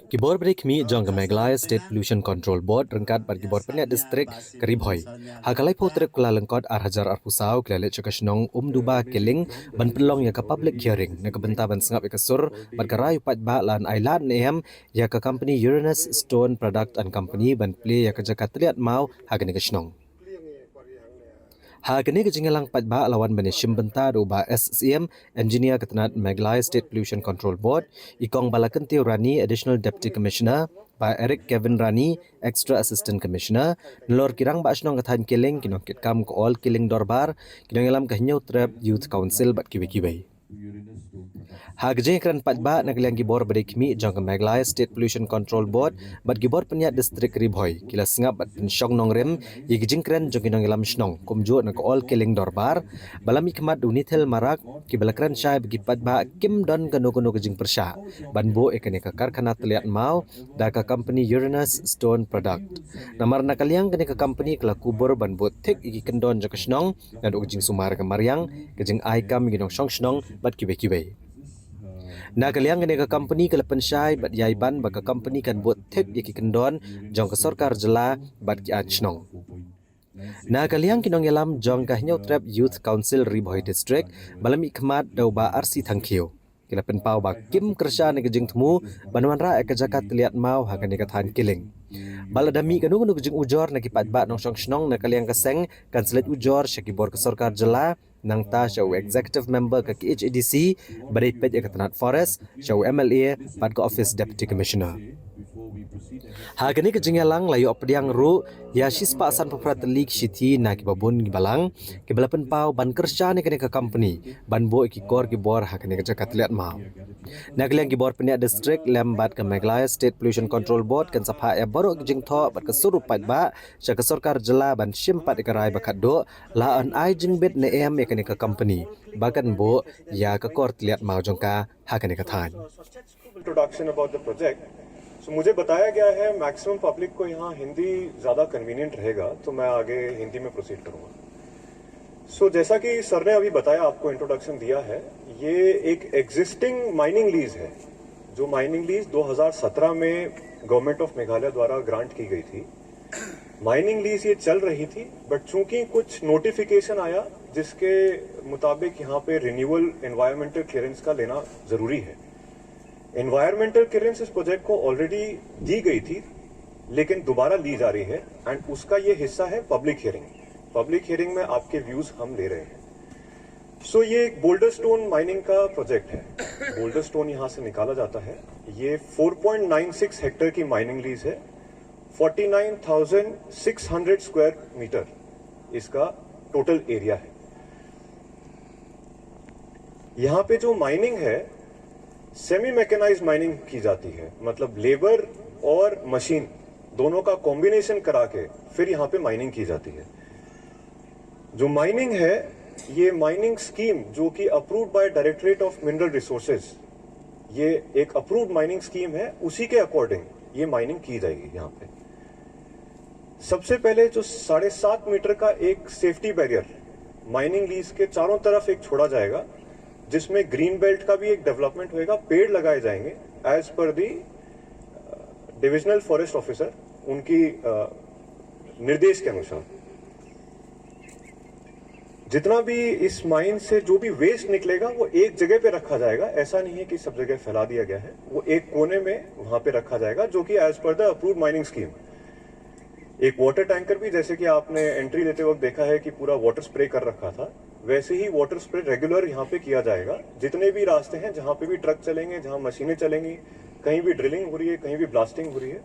Ki bor ba dei khmih jong ka Meghalaya State Pollution Control Board ryngkat bad ki bor pynïaid district ka Ri Bhoi, ha ka laiphew tarik u Kyllalyngkot ar hajar arphew saw, ki la leit sha ka shnong Umduba Killing ban pynlong ïa ka public hearing na ka bynta ban sngap ïa ka sur bad ka rai u paidbah lada yn ailad ne em ïa ka company Uranus Stone Product and Company ban plie ïa ka jaka tylliat maw ha kane ka shnong. Ha kane ka jingïalang paidbah la wan ban ïashim bynta da u Bah S Syiem, Engineer ka tnat Meghalaya State Pollution Control Board, i Kong Balakyntiew Rani, Additional Deputy Commissioner, Bah Eric Kevin Rani, Extra Assistant Commissioner, nalor ki rangbah shnong ka thaiñ Killing, ki nongkitkam ka All Killing Dorbar, ki nongïalam ka Hynñiewtrep Youth Council bad kiwei kiwei. Ha ka jingïakren paidbah na ka liang ki bor ba dei khmih jong ka Meghalaya State Pollution Control Board bad ki bor pynïaid district Ri Bhoi, ki la sngap bad pynshong nongrim ïa ki jingkren jong ki nongïalam shnong, kumjuh na ka All Killing Dorbar, ba la mihkhmat da u Nithil Marak, kiba la kren shai ba ki paidbah kim don kano kano ka jingpyrshah ban buh ïa kane ka karkhana tylliat maw da ka company Uranus Stone Product. Namar na ka liang kane ka company ka la kubur ban buh thik ïa ki kyndon jong ka shnong, naduh ka jingsumar ka mariang, ka jingai kam ïa ki nongshong shnong bad kiwei kiwei. Na ka liang kane ka company ka la pynshai bad ïai ban ba ka company kan buh thik ïa ki kyndon jong ka sorkar jylla bad ki aiñ shnong. Na ka liang ki nongïalam jong ka Hynñiewtrep Youth Council Ri Bhoi District, ba la mihkhmat da u Bah R C Thangkhiew, ki la pynpaw ba kim kyrshan ïa ka jingthmu ban wanrah ïa ka jaka tylliat maw ha kane ka thaiñ Killing. Ba lada mih kano kano ka jingujor na ki paidbah nongshong shnong na ka liang ka seng, kan sa leit ujor sha ki bor ka sorkar jylla, nangta sha u executive member ka K H A D C ba dei peit ïa ka tnat forest, sha u M L A bad ka office Deputy Commissioner. Ha kane ka jingïalang la ïoh pdiang ruh ïa shispah sanphew phra tylli ki shithi na kiba bun ki balang, kiba la pynpaw ban kyrshan ïa kane ka company ban buh ïa ki kor ki bor ha kane ka jaka tylliat maw. Na ka liang ki bor pynïaid district lem bad ka Meghalaya State Pollution Control Board kan sa phah ïa baroh ki jingthoh bad ka sur u paidbah sha ka sorkar jylla ban shim pat ïa ka rai ba khatduh lada yn ai jingbit ne em ïa kane ka company ba kan buh ïa ka kor tylliat maw jong ka ha kane ka thaiñ. Introduction about the project. So मुझे बताया गया है maximum public को यहाँ हिंदी ज़्यादा कन्वीनियंट रहेगा, तो मैं आगे हिंदी में प्रोसीड करूँगा। सो जैसा कि सर ने अभी बताया, आपको इंट्रोडक्शन दिया है, ये एक एग्जिस्टिंग माइनिंग लीज है, जो माइनिंग लीज दो हज़ार सत्रह में गवर्नमेंट ऑफ मेघालय द्वारा ग्रांट की गई थी। माइनिंग लीज ये चल रही थी, बट चूंकि कुछ नोटिफिकेशन आया जिसके मुताबिक यहाँ पे रिन्यूअल एनवायरमेंटल क्लियरेंस का लेना ज़रूरी है। एनवायरमेंटल क्लियरेंस इस प्रोजेक्ट को ऑलरेडी दी गई थी, लेकिन दोबारा ली जा रही है, एंड उसका ये हिस्सा है पब्लिक हियरिंग। पब्लिक हियरिंग में आपके व्यूज हम ले रहे हैं। सो ये एक बोल्डर स्टोन माइनिंग का प्रोजेक्ट है। बोल्डर स्टोन यहाँ से निकाला जाता है। ये four point nine six hectare की माइनिंग लीज है। Forty nine thousand six hundred square metre इसका टोटल एरिया है। यहाँ पे जो माइनिंग है, सेमी मैकेनाइज्ड माइनिंग की जाती है, मतलब लेबर और मशीन दोनों का कॉम्बिनेशन करा के फिर यहाँ पे माइनिंग की जाती है। जो माइनिंग है, ये माइनिंग स्कीम जो कि approved by directorate of mineral resources, ये एक अप्रूव्ड माइनिंग स्कीम है, उसी के अकॉर्डिंग ये माइनिंग की जाएगी यहाँ पे। सबसे पहले जो साढ़े सात मीटर का एक सेफ्टी बैरियर माइनिंग लीज के चारों तरफ एक छोड़ा जाएगा, जिसमें ग्रीन बेल्ट का भी एक डेवलपमेंट होएगा, पेड़ लगाए जाएंगे एज पर दी डिविजनल फॉरेस्ट ऑफिसर, उनकी अ, निर्देश के अनुसार। जितना भी इस माइन से जो भी वेस्ट निकलेगा, वो एक जगह पे रखा जाएगा। ऐसा नहीं है कि सब जगह फैला दिया गया है, वो एक कोने में वहां पे रखा जाएगा, जो कि as per the approved mining scheme। एक वाटर टैंकर भी, जैसे कि आपने एंट्री लेते वक्त देखा है कि पूरा वाटर स्प्रे कर रखा था, वैसे ही वाटर स्प्रे रेगुलर यहाँ पे किया जाएगा। जितने भी रास्ते हैं, जहाँ पे भी ट्रक चलेंगे, जहाँ मशीनें चलेंगी, कहीं भी ड्रिलिंग हो रही है, कहीं भी ब्लास्टिंग हो रही है,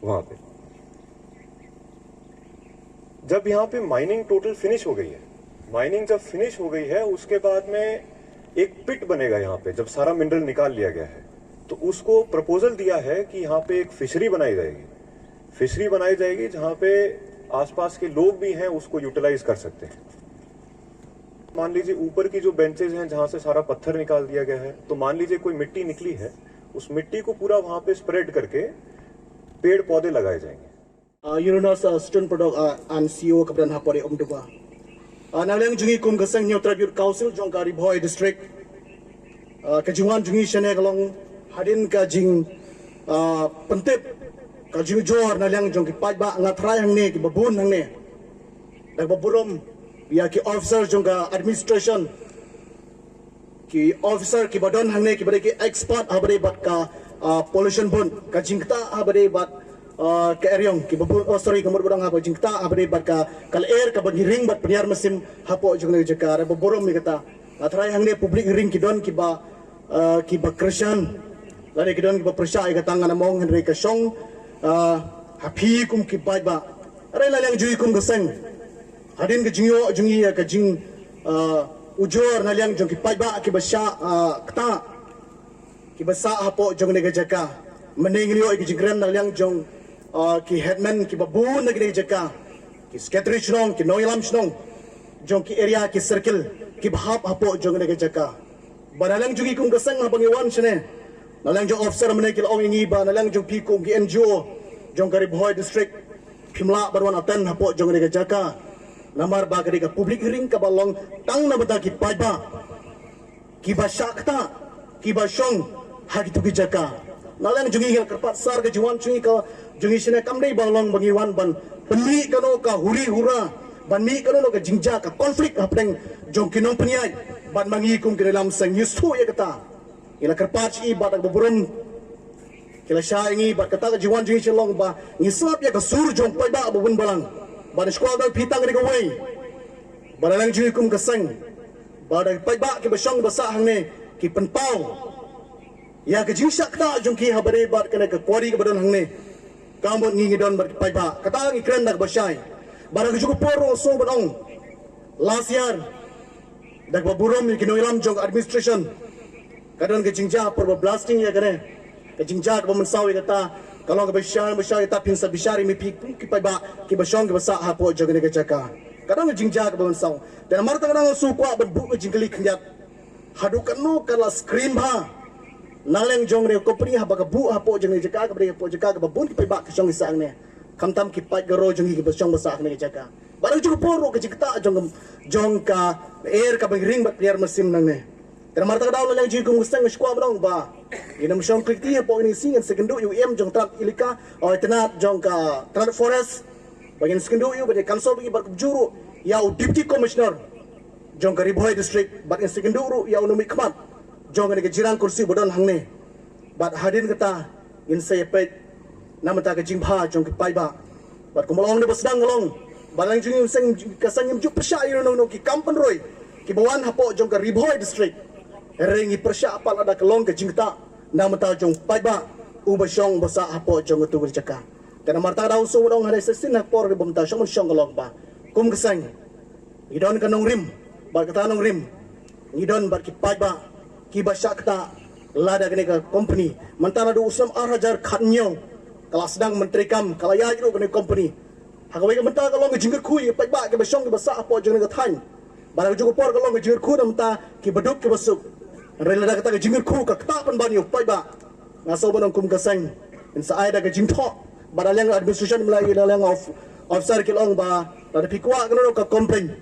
वहाँ पे। जब यहाँ पे माइनिंग टोटल फिनिश हो गई है, माइनिंग जब फिनिश हो गई है, उसके बाद में एक पिट बनेगा यहाँ पे, जब सारा मिनरल निकाल लिया गया है, तो उसको प्रपोजल दिया है कि यहाँ पे एक फिशरी बनाई जाएगी। फिशरी बनाई जाएगी, जहाँ पे आसपास के लोग भी हैं, उसको यूटिलाइज कर सकते हैं। मान लीजिए, ऊपर की जो बेंचेज हैं, जहाँ से सारा पत्थर निकाल दिया गया है, तो मान लीजिए कोई मिट्टी निकली है, उस मिट्टी को पूरा वहाँ पे स्प्रेड करके पेड़ पौधे लगाए जाएंगे। Uh, Uranus uh, Stone Product uh, and C E O ka ba don ha por i Umduba. Uh, na liang jong ngi kum ka seng Hynñiewtrep Youth Council jong ka Ri Bhoi District. Uh, ka jingwan jong ngi shane ka long hadien ka jing uh, pyntip ka jingjur na liang jong ki paidbah, nga tharai hangne ki babun hangne. Da kaba burom ïa ki officer jong ka administration, ki officer ki ba don hangne, ki ba dei ki expert ha ba dei bad ka uh, pollution bun, ka jingktah ha ba dei bad uh, ka eriong, ki ba bun, oh sorry, ka mut ba dang ha ba jingktah ha ba dei bad ka, ka lyer ka ba ngi ring bad pynïar mynsiem hapoh jong ka jaka. Re ba burom ïa kata. Nga tharai hangne public hearing ki don ki ba uh, ki ba kyrshan, lane ki don ki ba pyrshah ïa kata, ngan ym ong hynrei ka shong uh, ha phi kum ki paidbah. Re na liang jong ngi kum ka seng, hadien ka jingïoh jong ngi ïa ka jing uh, ujor na liang jong ki paidbah ki ba shah uh, ktah, ki ba sah hapoh jong kane ka jaka. Mynne ngi ïoh ïa ka jingkren na liang jong uh, ki headman ki ba bun na kane ka jaka, ki secretary shnong, ki nongïalam shnong jong ki area, ki circle, ki ba hap hapoh jong kane ka jaka. Ba na liang jong ngi kum ka seng ha ba ngi wan shane, na liang jong officer mynne ki la ong ïa ngi ba na liang jong phi kum ki N G O jong ka Ri Bhoi District, phim lah ban wan attend hapoh jong kane ka jaka. Namar ba ka dei ka public hearing ka ba long tang na bynta ki paidbah ki ba shah ktah, ki ba shong ha kito ki jaka. Na liang jong ngi, ngi la kyrpad sar, ka jingwan jong ngi ka jong ngi shane kam dei ba long ba ngi wan ban pynmih kano ka huri hura, ban mih kano ka jingjia, ka conflict hapdeng jong ki nongpynïaid bad ma ngi kum ki nongïalam seng. Ngi sngewthuh ïa kata. Ngi la kyrpad sha i bad da kaba burom ki la shah ïa ngi, bad kata ka jingwan jong ngi sha long ba ngi sngap ïa ka sur jong paidbah ba bun balang. Bad ngi sngewkwah ba phi tang ka dei kawei. Bad na liang jong ngi kum ka seng, ba da ki paidbah ki ba shong ba sah hangne ki pynpaw ïa ka jingshah ktah jong ki ha ba dei bad kane ka quarry ka ba don hangne. Ka mut ngi ngi don bad ki paidbah, kata ngi kren da kaba shai. Bad ha kajuh ka por ruh nga sngew ban ong, last year, da kaba burom ïa ki nongïalam jong ka administration, ka don ka jingjia por ba blasting ïa kane. Ka jingjia kaba mynsaw ïa kata ka long kaba shai, ba shai, ïa kata phin sa bishar ïa me phi ki paidbah ki ba shong ki ba sah hapoh jong kane ka jaka. Ka don ka jingjia kaba mynsaw. Te namar kata nga dang shu kwah ban buh ka jingkylli khyndiat, haduh katno ka la screen bha na liang jong kane ka company haba ka buh hapoh jong kane ka jaka, kaba dei hapoh jaka kaba bun ki paidbah ki shong ki sah hangne, khamtam ki paid ka ro jong ngi ki ba shong ba sah ha kane ka jaka. Bad ha kajuh ka por ruh ka jingktah jong, jong ka lyer ka ba ngi ring bad pynïar mynsiem nangne. Te namar kata ka daw na liang jong ngi kum ka seng nga sngewkwah ban ong ba ngin ym shong klik kti hapoh kane ka sngi, ngin sa ïakynduh ïa u E M jong ka tnat elaka, oh, tnat jong ka tnat forest, ba ngin sa ïakynduh ïa u, ba ngin consult ïa u, bad kumjuh ruh ïa u Deputy Commissioner jong ka Ri Bhoi District, bad ngin sa ïakynduh ruh ïa u nongmihkhmat jong kane ka jingïalang khursiew ba don hangne. Bad hadien kata ngin sa ïapeit na bynta ka jingbha jong ki paidbah. Bad kumba la ong da ba sdang ka long, ba na liang jong ngi kum ka seng, ka seng ngim ju pyrshah ïa uno uno ki kam pynroi ki ba wan hapoh jong ka Ri Bhoi District. Hynrei ngi pyrshah pat lada ka long ka jingktah na bynta jong u paidbah u ba shong ba sah hapoh jong katu ka jaka. Te namar kata ka daw nga shu ong, ha kane ka session ha ka por kaba mynta shong ban shong ka long ba kum ka seng ngi don ka nongrim, bad kata ka nongrim ngi don bad ki paidbah ki ba shah ktah lada kane ka company, mynta naduh u snem ar hajar khathynñiew ka la sdang ban treikam, ka la ïaid ruh kane ka company. Ha kawei ka bynta ka long ka jingkyrkhu ïa ki paidbah ki ba shong ki ba sah hapoh jong kane ka thaiñ. Bad ha kajuh ka por ka long ka jingkyrkhu na bynta ki baduk ki basuk. Hynrei lada kata ka jingkyrkhu ka ktah pynban ïa u paidbah, nga sngew ban ong kum ka seng ngin sa ai da ka jingthoh. Bad na liang administration, na liang of, officer ki la ong ba lada phi kwah kano kano ka complain,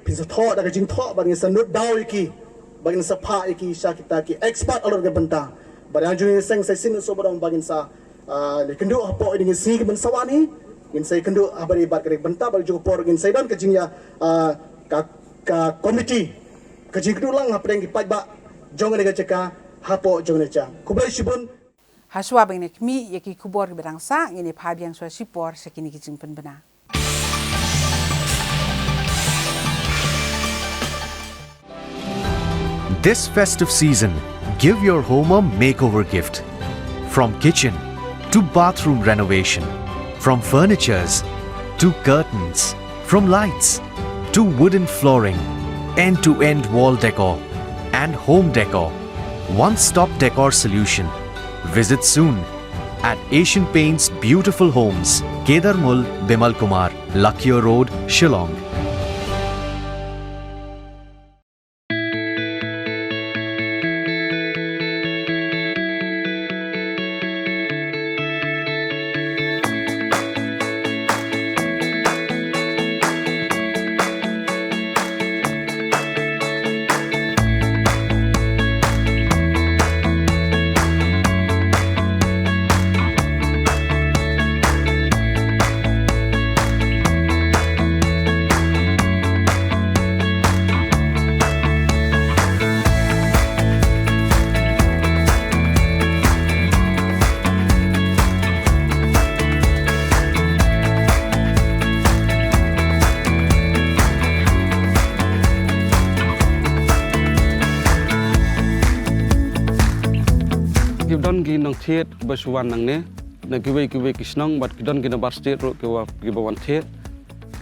phin sa thoh da ka jingthoh, bad ngin sa nud daw ïa ki, bad ngin sa phah ïa ki sha kita ki expert halor kane ka bynta. Bad na liang jong ngi ka seng, sa shisien nga sngew ban ong ba ngin sa ah, ïakynduh hapoh kine ki sngi ki ban sa wan hi. Ngin sa ïakynduh ha ba dei bad kane ka bynta, bad ha kajuh ka por ngin sa ïadon ka jingïa, ah, ka Ka komiti ka jingkynduh lang hapdeng ki paidbah jong kane ka jaka hapoh jong kane ka jaka. Khublei shibun. Hashwa ba ngin ïa khmih ïa ki khubor kiba dang sah, ngin ïa phai biang shuwa shipor sha kine ki jingpynbna. This festive season, give your home a makeover gift. From kitchen to bathroom renovation, from furnitures to curtains, from lights to wooden flooring, end-to-end wall decor and home decor. One-stop decor solution. Visit soon at Asian Paints Beautiful Homes, Kedarmul, Bimal Kumar, Lakia Road, Shillong. Ki don ki nongthied ba shu wan nangne na kiwei kiwei ki shnong, bad ki don ki na bar state ruh kiwa, kiba wan thied.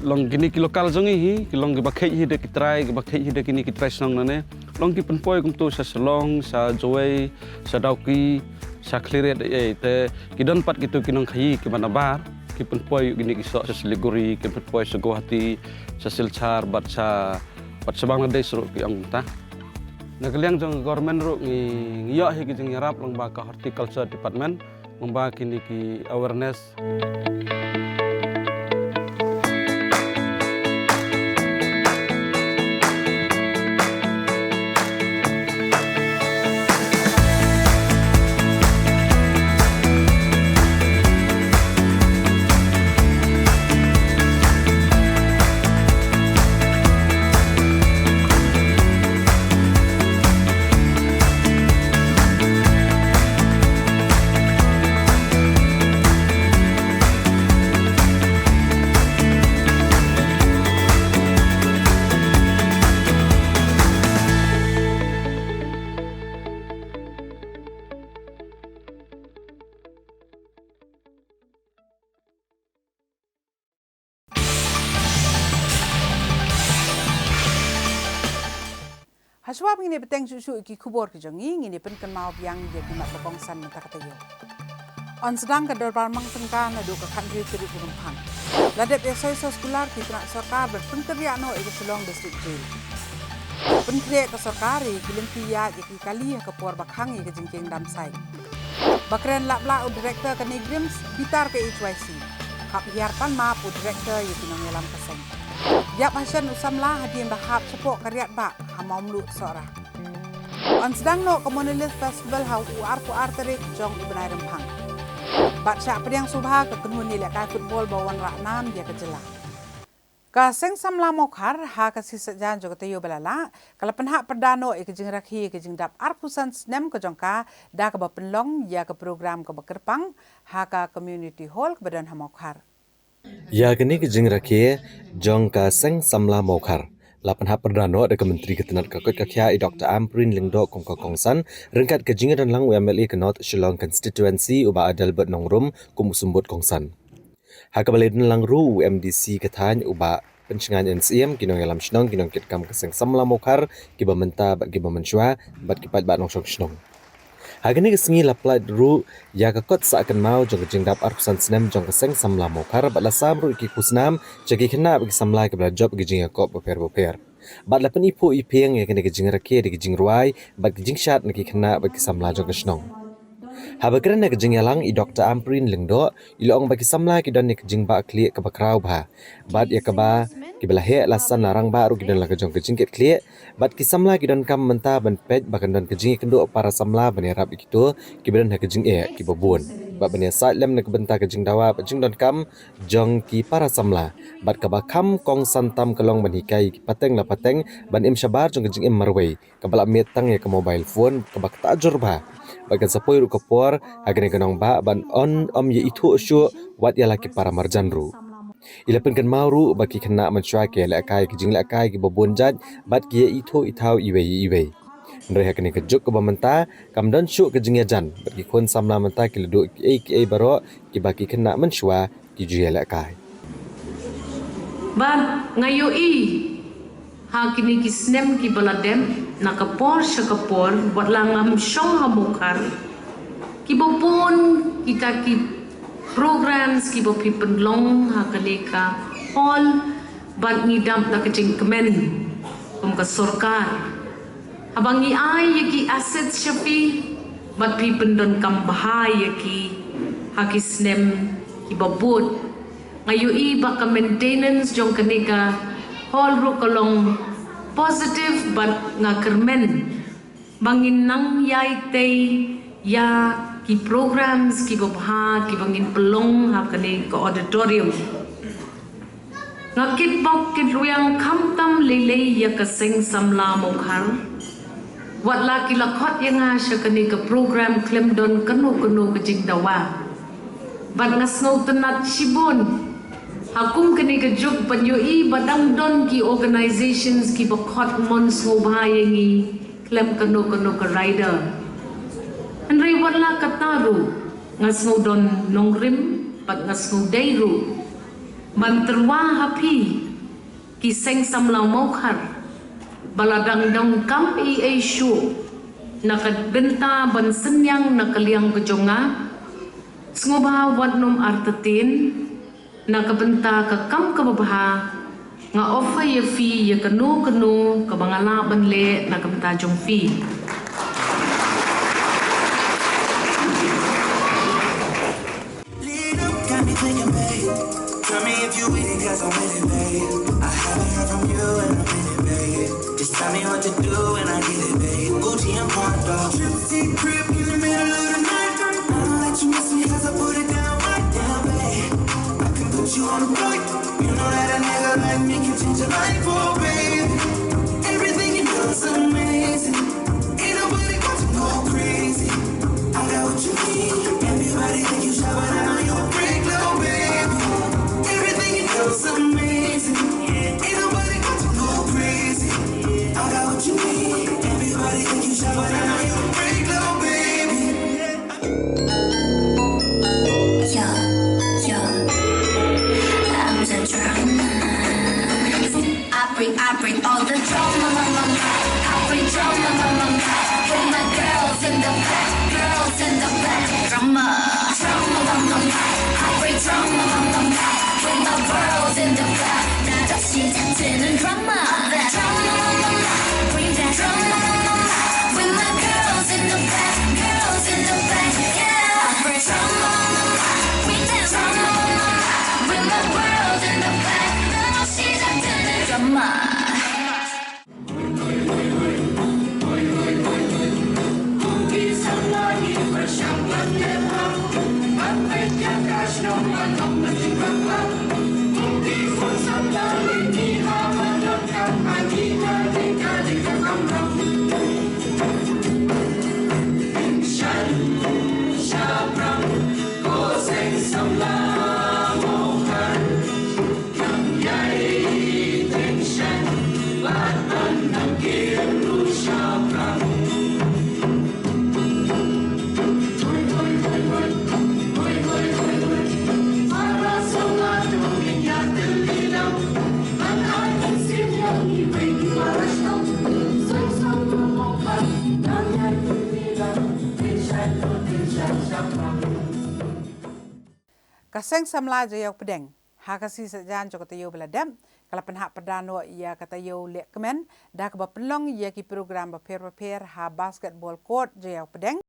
Long kine ki local jong ngi hi, ki long kiba kheit hi da ki trai, kiba kheit hi da kine ki trai shnong nangne. Long ki pynpoi kumto sha Shillong, sha Jowai, sha Dawki, sha Khliehriat, eh, te ki don pat kito ki nongkhaii kiba na bar, ki pynpoi ïa kine ki soh sha Siliguri, ki pynpoi sha Guwahati, sha Silchar, bad sha, bad sha Bangladesh ruh ki ong mynta. Na ka liang jong government ruh ngi, ngi ïoh hi ki jingïarap lyngba ka Horticulture Department, lyngba kine ki awareness. Hashwa ba ngin ïa bteng shuh shuh ïa ki khubor ki jong ngi, ngin ïa pynkynmaw biang ïa ki mat ba kongsan mynta ka taïew. Yn sdang ka dorbar mang tyngka naduh ka khathynriew tarik u Rymphang. La dep ïa soi soskular ki tnat sorkar ban pynkynriah noh ïa ka Shillong District Jail. Pynkhreh ka sorkar ïa ki lynti ïaid ïa ki kali ha ka por ba khang ïa ka jingkieng dam sait. Ba kren lap lah u director ka NEIGRIHMS, bitar ka H Y C. Hap hiar pan map u director ïa ki nongïalam ka seng. Ïap ha shen u samla hadien ba hap shapoh ka riat bah ha Mawmluh Sohra. Yn sdang noh ka Monolith Festival ha u arphew ar tarik jong u bnai Rymphang. Bad shah pdiang sngewbha ka kynhun ïalehkai football ba wanrah nam ïa ka jylla. Ka Seng Samla Mawkhar ha ka sngi Saitjaiñ jong ka taïew ba la lah, ka la pynhap pyrda noh ïa ka jingrakhe ïa ka jingdap arphew san snem ka jong ka, da kaba pynlong ïa ka program kaba kyrpang ha ka Community Hall kaba don ha Mawkhar. Ïa kane ka jingrakhe jong ka Seng Samla Mawkhar la pynhap pyrda noh da ka Myntri ka tnat ka koit ka khiah i Doctor Ampareen Lyngdoh kum ka kongsan, ryngkat ka jingïadonlang u M L A ka North Shillong Constituency u Bah Adelbert Nongrum kum u symbud kongsan. Ha kaba la ïadonlang ruh u M D C ka thaiñ u Bah Pynshngaiñ N Syiem, ki nongïalam shnong, ki nongkitkam ka Seng Samla Mawkhar, kiba mynta bad kiba mynshuwa, bad ki paidbah nongshong shnong. Ha kane ka sngi la pynlait ruh ïa ka kot sah kynmaw jong ka jingdap arphew san snem jong ka Seng Samla Mawkhar, bad la sam ruh ïa ki khusnam sha ki khynnah bad ki samla kiba la jop ïa ki jingïakop bapher bapher. Bad la pyniphuh iphieng ïa kane ka jingrakhe da ki jingrwai bad ki jingshad na ki khynnah bad ki samla jong ka shnong. Haba kren ha ka jingïalang, i Doctor Ampareen Lyngdoh i la ong ba ki samla ki don ïa ka jingbahkhlieh kaba khraw bha. Bad ïa kaba kiba la heh la san la rangbah ruh ki don la ka jong ka jingkitkhlieh. Bad ki samla ki donkam mynta ban peit ba kan don ka jingïakynduh para samla ban ïarap ïa kito kiba don ha ka jingeh kiba bun. bad ban ïasaid lem na ka bynta ka jingdawa bad jingdonkam jong ki para samla, bad kaba kham kongsan tam ka long ban hikai ki pateng la pateng ban im shabar jong ka jingim marwei kaba la miet tang ïa ka mobile phone kaba ktah jur bha. Bad kan sa poi ruh ka por ha kane ka nongbah ban ym ym ïa ithuh shuh wat ïa la ki para marjan ruh. I la pynkynmaw ruh ba ki khynnah mynshuwa ki ïalehkai ki jinglehkai kiba bun jait bad ki ïa ithuh ithaw iwei ïa iwei. Hynrei ha kane ka juk kaba mynta kam don shuh ka jingïajan bad ki khun samla mynta ki la duh kiei kiei baroh kiba ki khynnah mynshuwa ki ju ïalehkai. Bad nga ïohi ha kine ki snem kiba la dep, na ka por sha ka por, wat la ngam shong ha Mawkhar, kiba bun kita ki programs kiba phi pynlong ha kane ka hall, bad ngi dap da ka jingkmen kum ka sorkar. Haba ngi ai ïa ki assets sha phi, bad phi pyndonkam bha ïa ki ha ki snem kiba bud. Nga ïohi ba ka maintenance jong kane ka hall ruh ka long positive, bad nga kyrmen ba ngin nang ïai tei ïa ki programs kiba bha kiba ngin pynlong ha kane ka auditorium. Nga kitbok kitrwiang khamtam lei lei ïa ka Seng Samla Mawkhar, wat la ki la khot ïa nga sha kane ka program khlem don kano kano ka jingdawa. Bad nga sngewtynnat shibun ha kum kane ka juk ban ïohi ba dang don ki organisations kiba khot mon sngewbha ïa ngi khlem kano kano ka rider. Hynrei wat la katta ruh, nga sngew don nongrim bad nga sngew dei ruh ban tyrwa ha phi ki Seng Samla Mawkhar ba la dang donkam ei ei shuh na ka bynta ban synñiang na ka liang ka jong nga. Sngewbha wat nym artatien na ka bynta ka kam kaba bha. Nga offer ïa phi ïa kano kano kaba nga lah ban leh na ka bynta jong phi. Tell me if you with it, 'cause I'm with it, babe. I haven't heard from you and I'm in it, babe. Just tell me what to do and I get it, babe. Gucci and Prada. Trip to your crib in the middle of the night. I know that you miss me 'cause I put it down right now, babe. I can put you on a flight. You know that a nigga like me can change your life, oh, babe. Everything you do is amazing. Ain't nobody got to go crazy. I got what you need. Everybody think you shy, but I know you a freak, little baby. Everything you do is amazing. Ain't nobody got to go crazy. I got what you need. Everybody think you shy, but I know you a freak, little baby. Yeah, yeah. I'm the drama. I bring, I bring all the drama. I bring drama. With my girls in the back, girls in the back. Drama, drama. I bring drama. With my girls in the back. 나 다시 같은 drama. Drama. Bring that drama. With my girls in the back, girls in the back, yeah. Drama, with that drama, with my world in the back. 나 시작되는 drama. Ka Seng Samla Jaiaw Pdeng, ha ka sngi Saitjaiñ jong ka taïew ba la dep, ka la pynhap pyrda noh ïa ka taïew lehkmen da kaba pynlong ïa ki program bapher bapher ha basketball court Jaiaw Pdeng.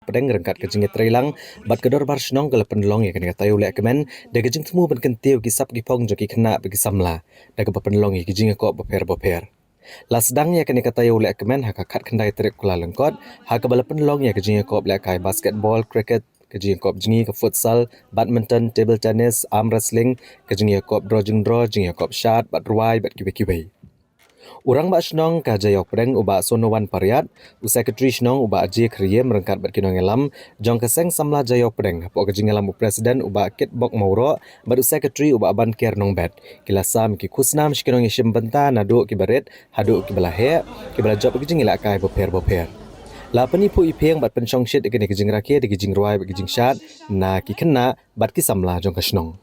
Pdeng ryngkat ka jingïatreilang bad ka dorbar shnong ka la pynlong ïa kane ka taïew lehkmen da ka jingthmu ban kyntiew ki sap ki phong jong ki khynnah bad ki samla da kaba pynlong ïa ki jingïakop bapher bapher. La sdang ïa kane ka taïew lehkmen ha ka khatkhyndai tarik Kyllalyngkot ha kaba la pynlong ïa ka jingïakop lehkai basketball, cricket, ka jingïakop jngi ka futsal, badminton, table tennis, arm wrestling, ka jingïakop draw jingdraw, jingïakop shad bad rwai bad kiwei kiwei. U rangbah shnong ka Jaiaw Pdeng u Bah Sonowan Pariat, u secretary shnong u Bah Ajay Kharyem ryngkat bad ki nongïalam jong ka Seng Samla Jaiaw Pdeng hapoh ka jingïalam u president u Bah Kitbok Mawroh bad u secretary u Bah Banker Nongbet, ki la sam ki khusnam sha ki nongïashim bynta naduh kiba rit haduh kiba la heh, kiba la jop ki jingïalehkai bapher bapher. La pyniphuh iphieng bad pynshongshit ïa kane ka jingrakhe da ki jingrwai bad ki jingshad na ki khynnah bad ki samla jong ka shnong.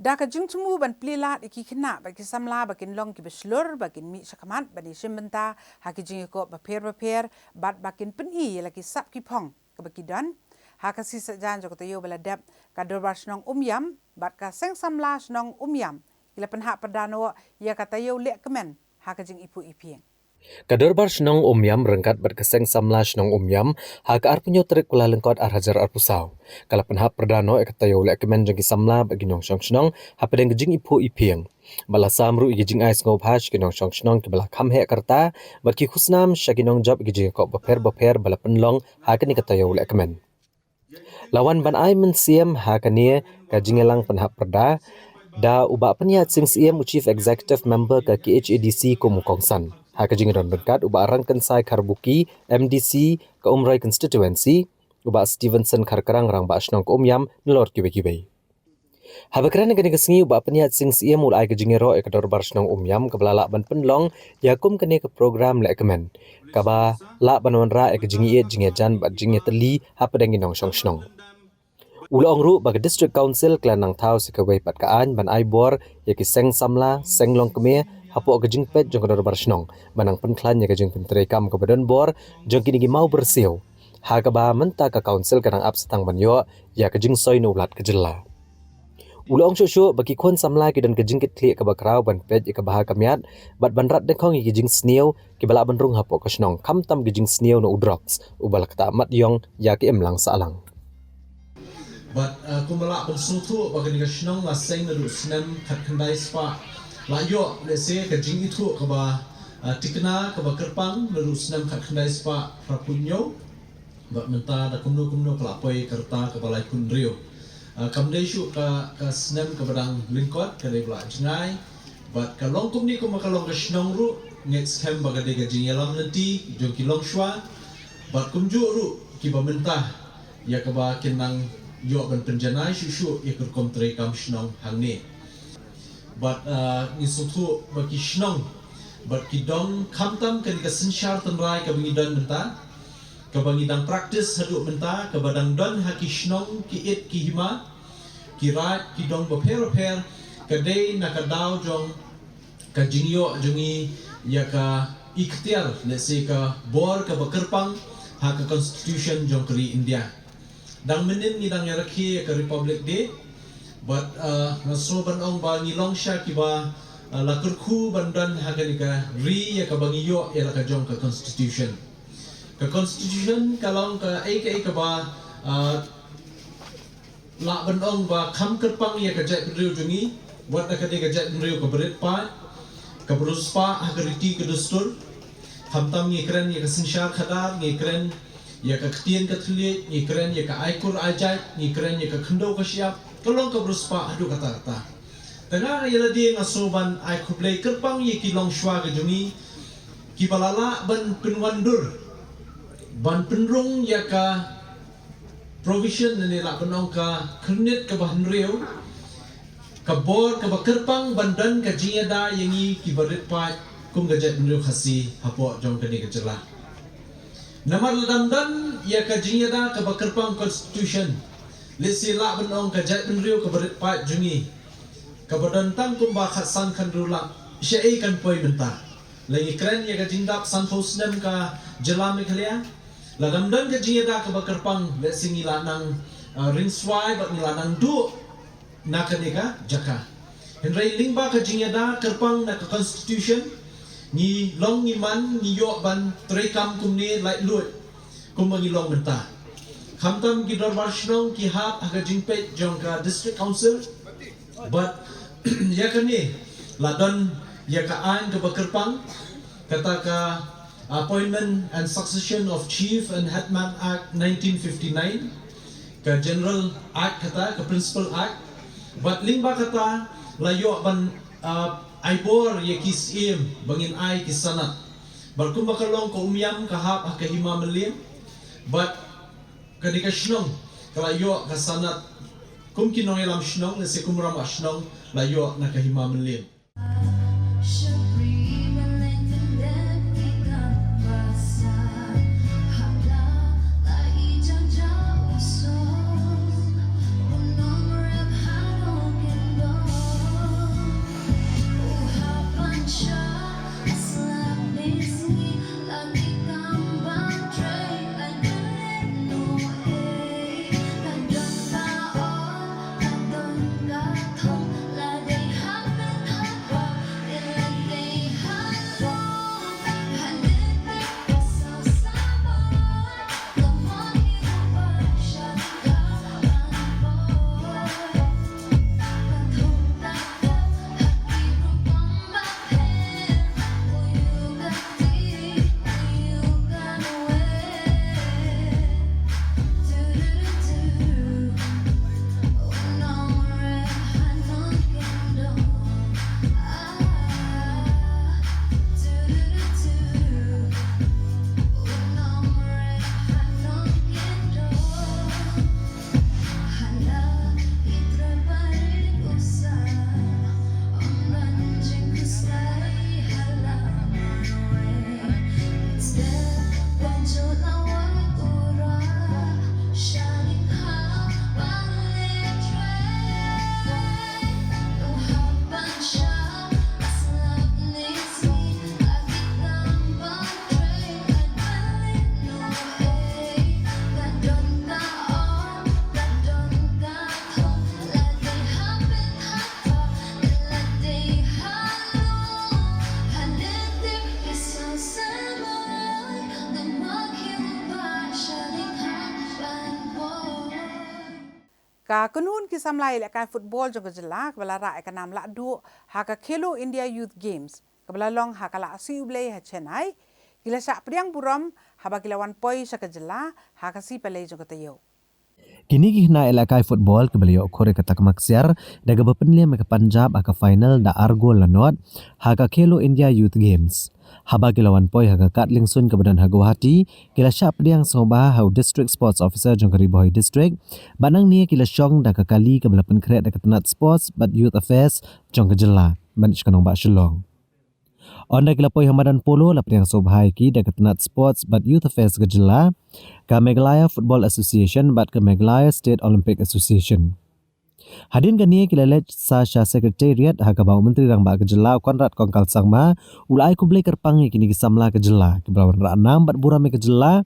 Da ka jingthmu ban plie lad ïa ki khynnah bad ki samla ba kin long kiba shlur, ba kin mih shakhmat ban ïashim bynta ha ki jingïakob bapher bapher, bad ba kin pyni ïa la ki sap ki phong kaba ki don. Ha ka sngi Saitjaiñ jong ka taïew ba la dep, ka Dorbar Shnong Umiam bad ka Seng Samla Shnong Umiam ki la pynhap pyrda noh ïa ka taïew lehkmen ha ka jingiphuh iphieng. Ka Dorbar Shnong Umiam ryngkat bad ka Seng Samla Shnong Umiam, ha ka arphew tarik Kyllalyngkot ar hajar arphew saw, ka la pynhap pyrda noh ïa ka taïew lehkmen jong ki samla bad ki nongshong shnong hapdeng ka jingiphuh iphieng. Bad la sam ruh ïa ki jingai sngewbha sha ki nongshong shnong kiba la kham heh ka rta, bad ki khusnam sha ki nongjop ïa ki jingïakob bapher bapher ba la pynlong ha kane ka taïew lehkmen. La wan ban ai mynsiem ha kane ka jingïalang pynhap pyrda da u Bah Pynïaid Sing Syiem, u Chief Executive Member ka K H A D C, kum u kongsan. Ha ka jingdon ryngkat u Bah Rangkynsai Kharbuki, M D C ka Umroi Constituency, u Bah Stevenson Kharkrang, Rangbah Shnong ka Umiam, nalor kiwei kiwei. Haba kren ha kane ka sngi, u Bah Pynïaid Sing Syiem u la ai ka jingïaroh ïa ka Dorbar Shnong Umiam kaba la lah ban pynlong ïa kum kane ka program lehkmen, kaba lah ban wanrah ïa ka jingïeit, jingïajan bad jingïatylli hapdeng ki nongshong shnong. U la ong ruh ba ka District Council ka la nang thaw sa kawei pat ka aiñ ban ai bor ïa ki seng samla, seng longkmie hapoh ka jingpeit jong ka Dorbar Shnong ban nang pynkhlaiñ ïa ka jingpyntreikam kaba don bor jong kine ki mawbyrsiew, ha kaba mynta ka Council ka dang ap sa tang ban ïoh ïa ka jingsoi na u Lat ka jylla. U la ong shuh shuh ba ki khun samla ki don ka jingkitkhlieh kaba khraw ban peit ïa ka bha ka miat bad ban rat dyngkhong ïa ki jingsniew kiba lah ban rung hapoh ka shnong, khamtam ki jingsniew na u drugs uba la ktah mat ïong ïa ka imlang sahlang. Bad, uh, kumba lah ban sngewthuh ba kane ka shnong la seng naduh snem khatkhyndai spah, la ïoh lehse ka jingithuh kaba, uh, thikna kaba kyrpang naduh snem khatkhyndai spah phraphew hynñiew. Bad mynta da kumno kumno ka la poi ka rta kaba laiphew hynriew. Ah, kam dei shuh ka, ka snem kaba dang lyngkot, ka dei ba la jngai. Bad ka long kumne kumba ka long ka shnong ruh, ngeit skhem ba ka dei ka jingïalam lynti jong ki longshuwa. Bad kumjuh ruh kiba mynta, ïa kaba kin nang ïoh ban pynjanai shuh shuh ïa ka rukom treikam shnong hangne. Bad, ah, ngi sngewthuh ba ki shnong bad ki dong, khamtam kane ka synshar tynrai kaba ngi don mynta, kaba ngi dang practice haduh mynta, kaba dang don ha ki shnong, ki it, ki hima, ki raid, ki dong bapher bapher, ka dei na ka daw jong ka jingïoh jong ngi ïa ka iktiar, lehse ka bor kaba kyrpang ha ka Constitution jong ka ri India. Dang mynnin ngi dang ïarakhe ïa ka Republic Day. Bad, uh, nga sngew ban ong ba ngi long sha kiba, uh, la kyrkhu ban don ha kane ka ri ïa kaba ngi ïoh ïa la ka jong ka Constitution. Ka Constitution ka long kaei kaei kaba, uh, lah ban ong ba kham kyrpang ïa ka jaitbynriew jong ngi, wat la ka dei ka jaitbynriew kaba rit paid, kaba riewspah ha ka riti ka dustur. Khamtam ngi kren ïa ka synshar khadar, ngi kren ïa ka ktien ka thylliej, ngi kren ïa ka aikur aijait, ngi kren ïa ka khyndew ka shyiap, ka long kaba riewspah haduh katta katta. Te nga ïa lade nga sngew ban ai khublei kyrpang ïa ki longshuwa ka jong ngi, kiba la lah ban pynwandur, ban pynrung ïa ka provision ne lah ban ong ka khyrnit kaba hynriew, ka bor kaba kyrpang ban don ka jingïada ïa ngi kiba rit paid kum ka jaitbynriew Khasi hapoh jong kane ka jylla. Namar lada ym don ïa ka jingïada kaba kyrpang Constitution, lehse lah ban ong ka jaitbynriew kaba rit paid jong ngi, kaba don tang kumba khatsan khathynriew lak, shaei kan poi mynta? La ngi kren ïa ka jingdap sanphew snem ka jylla Meghalaya, lada ym don ka jingïada kaba kyrpang, lehse ngi la nang, uh, ringswai bad ngi la nang duh na kane ka jaka. Hynrei lyngba ka jingïada kyrpang na ka Constitution, ngi long ngi man, ngi ïoh ban treikam kumne laitluid kumba ngi long mynta. Khamtam ki dorbar shnong ki hap ha ka jingpeit jong ka District Council. Bad ïa kane la don ïa ka aiñ kaba kyrpang, kata ka Appointment and Succession of Chief and Headman Act nineteen fifty-nine, ka General Act kata, ka Principal Act. Bad lyngba kata la ïoh ban, ah, ai bor ïa ki syiem ba ngin ai ki sanad. Bad kumba ka long, ka Umiam ka hap ha ka Hima Mylliem. Bad kane ka shnong ka la ïoh ka sanad kum ki nongïalam shnong, lehse kum u rangbah shnong, la ïoh na ka Hima Mylliem. Ka kynhun ki samla ïalehkai football jong ka jylla kaba la rah ïa ka nam lahduh ha ka Khelo India Youth Games kaba la long ha ka Laitumkhrah ha Chennai, ki la shah pdiang burom haba ki la wan poi sha ka jylla ha ka sngi Palei jong ka taïew. Kine ki khynnah ïalehkai football kiba la ïoh khur ïa ka takma ksiar da kaba pynlem ïa ka Punjab ha ka final da ar gol la nod ha ka Khelo India Youth Games. Haba ki la wan poi ha ka kad liengsuiñ kaba don ha Guwahati, ki la shah pdiang sngewbha ha u District Sports Officer jong ka Ri Bhoi District. Bad nangne ki la shong da ka kali kaba la pynkhreh da ka tnat Sports bad Youth Affairs jong ka jylla, ban sha ka nongbah Shillong. Ynda ki la poi ha madan polo, la pdiang sngewbha ïa ki da ka tnat Sports bad Youth Affairs ka jylla, ka Meghalaya Football Association bad ka Meghalaya State Olympic Association. Hadien kane ki la leit sa sha Secretariat ha kaba u Myntri Rangbah ka jylla u Conrad Kongkal Sangma u la ai khublei kyrpang ïa kine ki samla ka jylla kiba la wanrah nam bad burom ïa ka jylla,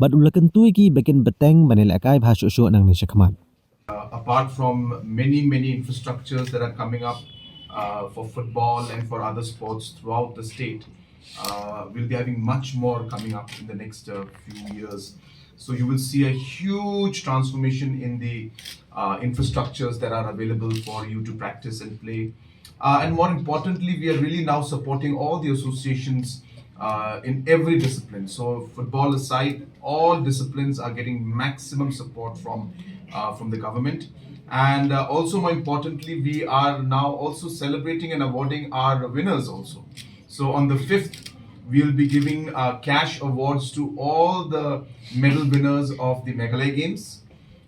bad u la kyntu ïa ki ba kin bteng ban ïalehkai bha shuh shuh nangne shakhmat. Uh, apart from many, many infrastructures that are coming up uh, for football and for other sports throughout the state, uh, we'll be having much more coming up in the next uh, few years. So you will see a huge transformation in the uh, infrastructures that are available for you to practice and play. Uh, and more importantly, we are really now supporting all the associations uh, in every discipline. So, football aside, all disciplines are getting maximum support from uh, from the government. And uh, also, more importantly, we are now also celebrating and awarding our winners also. So, on the fifth, we'll be giving uh, cash awards to all the medal winners of the Meghalaya Games.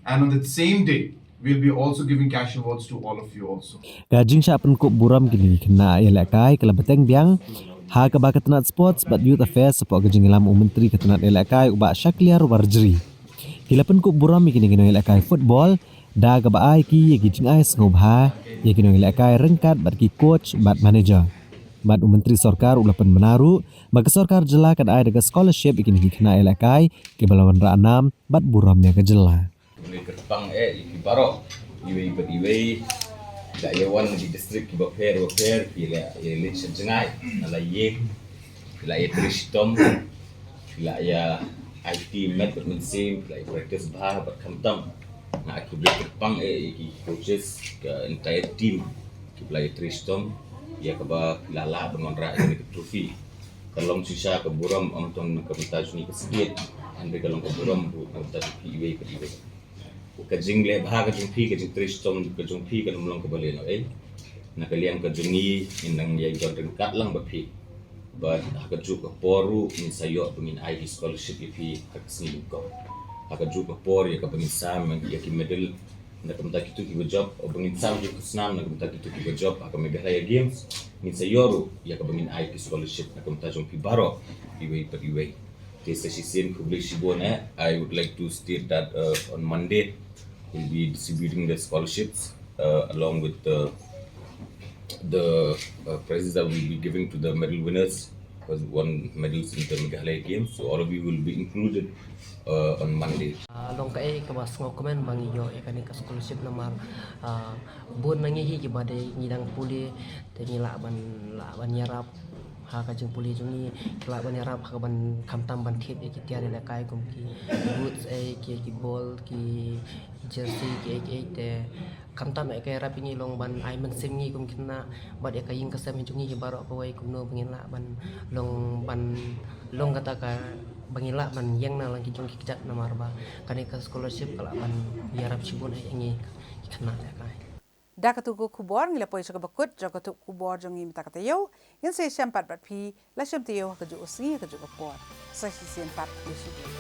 And on the same day, we'll be also giving cash awards to all of you also. Ka jingshah pynkup burom kine ki khynnah ïalehkai ka la bteng biang ha kaba ka tnat Sports bad Youth Affairs, hapoh ka jingïalam u Myntri ka tnat ïalehkai u Bah Shakliar Warjri, ki la pynkup burom ïa kine ki nongïalehkai football da kaba ai ki ïa ki jingai sngewbha ïa ki nongïalehkai ryngkat bad ki coach bad manager. Bad u Myntri Sorkar u la pynbna ruh ba ka Sorkar Jylla kan ai da ka scholarship ïa kine ki khynnah ïalehkai kiba la wanrah nam bad burom ïa ka jylla. Khublei kyrpang eh ïa phi baroh, iwei pa iwei. Phi la ïa wan na ki district kiba pher ba pher, phi la ïa leit sha jngai na la ïing, phi la ïa trei shitom, phi la ïa aiti met bad mynsiem, phi la ïa practice bha bad khamtam. Nga ai khublei kyrpang eh ïa ki coaches, ka entire team kiba la ïa trei shitom ïa kaba phi la lah ban wanrah ïa kane ka trophy. Ka long shisha ka burom, ym tang na ka bynta jong ngi ka state, hynrei ka long ka burom ruh na ka bynta jong phi iwei pa iwei. Ka jingleh bha ka jong phi, ka jingtrei shitom ka jong phi kan ym long kaba leh noh ei. Na ka liang ka jong ngi, ngin nang ïai don ryngkat lang bad phi. Bad ha kajuh ka por ruh ngin sa ïoh ba ngin ai ki scholarship ïa phi ha ka sngi nyngkong. Ha kajuh ka por ïa kaba ngin sam ïa ki medal na ka bynta kito kiba jop, ba ngin sam ha ka snam na ka bynta kito kiba jop ha ka Meghalaya Games, ngin sa ïoh ruh ïa kaba ngin ai ki scholarship na ka bynta jong phi baroh iwei pa iwei. Te sa shisien khublei shibun eh. I would like to state that uh, on Monday we'll be distributing the scholarships uh, along with the the uh, prizes that we'll be giving to the medal winners who won medals in the Meghalaya Games. So all of you will be included uh, on Monday. Ah, long kaei kaba sngewkmen ba ngi ïoh ïa kane ka scholarship namar ah, bun na ngi hi kiba dei ngi dang pule te ngi lah ban lah ban ïarap ha ka jingpule jong ngi, ki lah ban ïarap ha ka ban khamtam ban thied ïa ki tiar ïalehkai kum ki boots ei, ki ki ball, ki jersey, ki ei ki ei te khamtam ïa ka ïarap ïa ngi long ban ai mynsiem ngi kum ki khynnah bad ïa ka ïing ka sem jong ngi hi baroh kawei kumno ba ngin lah ban long ban long kata ka ba ngin lah ban ïeng na lang ki jong ki kjat namar ba kane ka scholarship ka lah ban ïarap shibun ïa ngi ki khynnah ïalehkai. Da katu ka khubor ngi la poi sha kaba kut jong ka tuh khubor jong ngi mynta ka taïew. Ngin sa ïashem pat bad phi la shem taïew ha kajuh ka sngi ha kajuh ka por. Sa shisien pat, ïa shisien.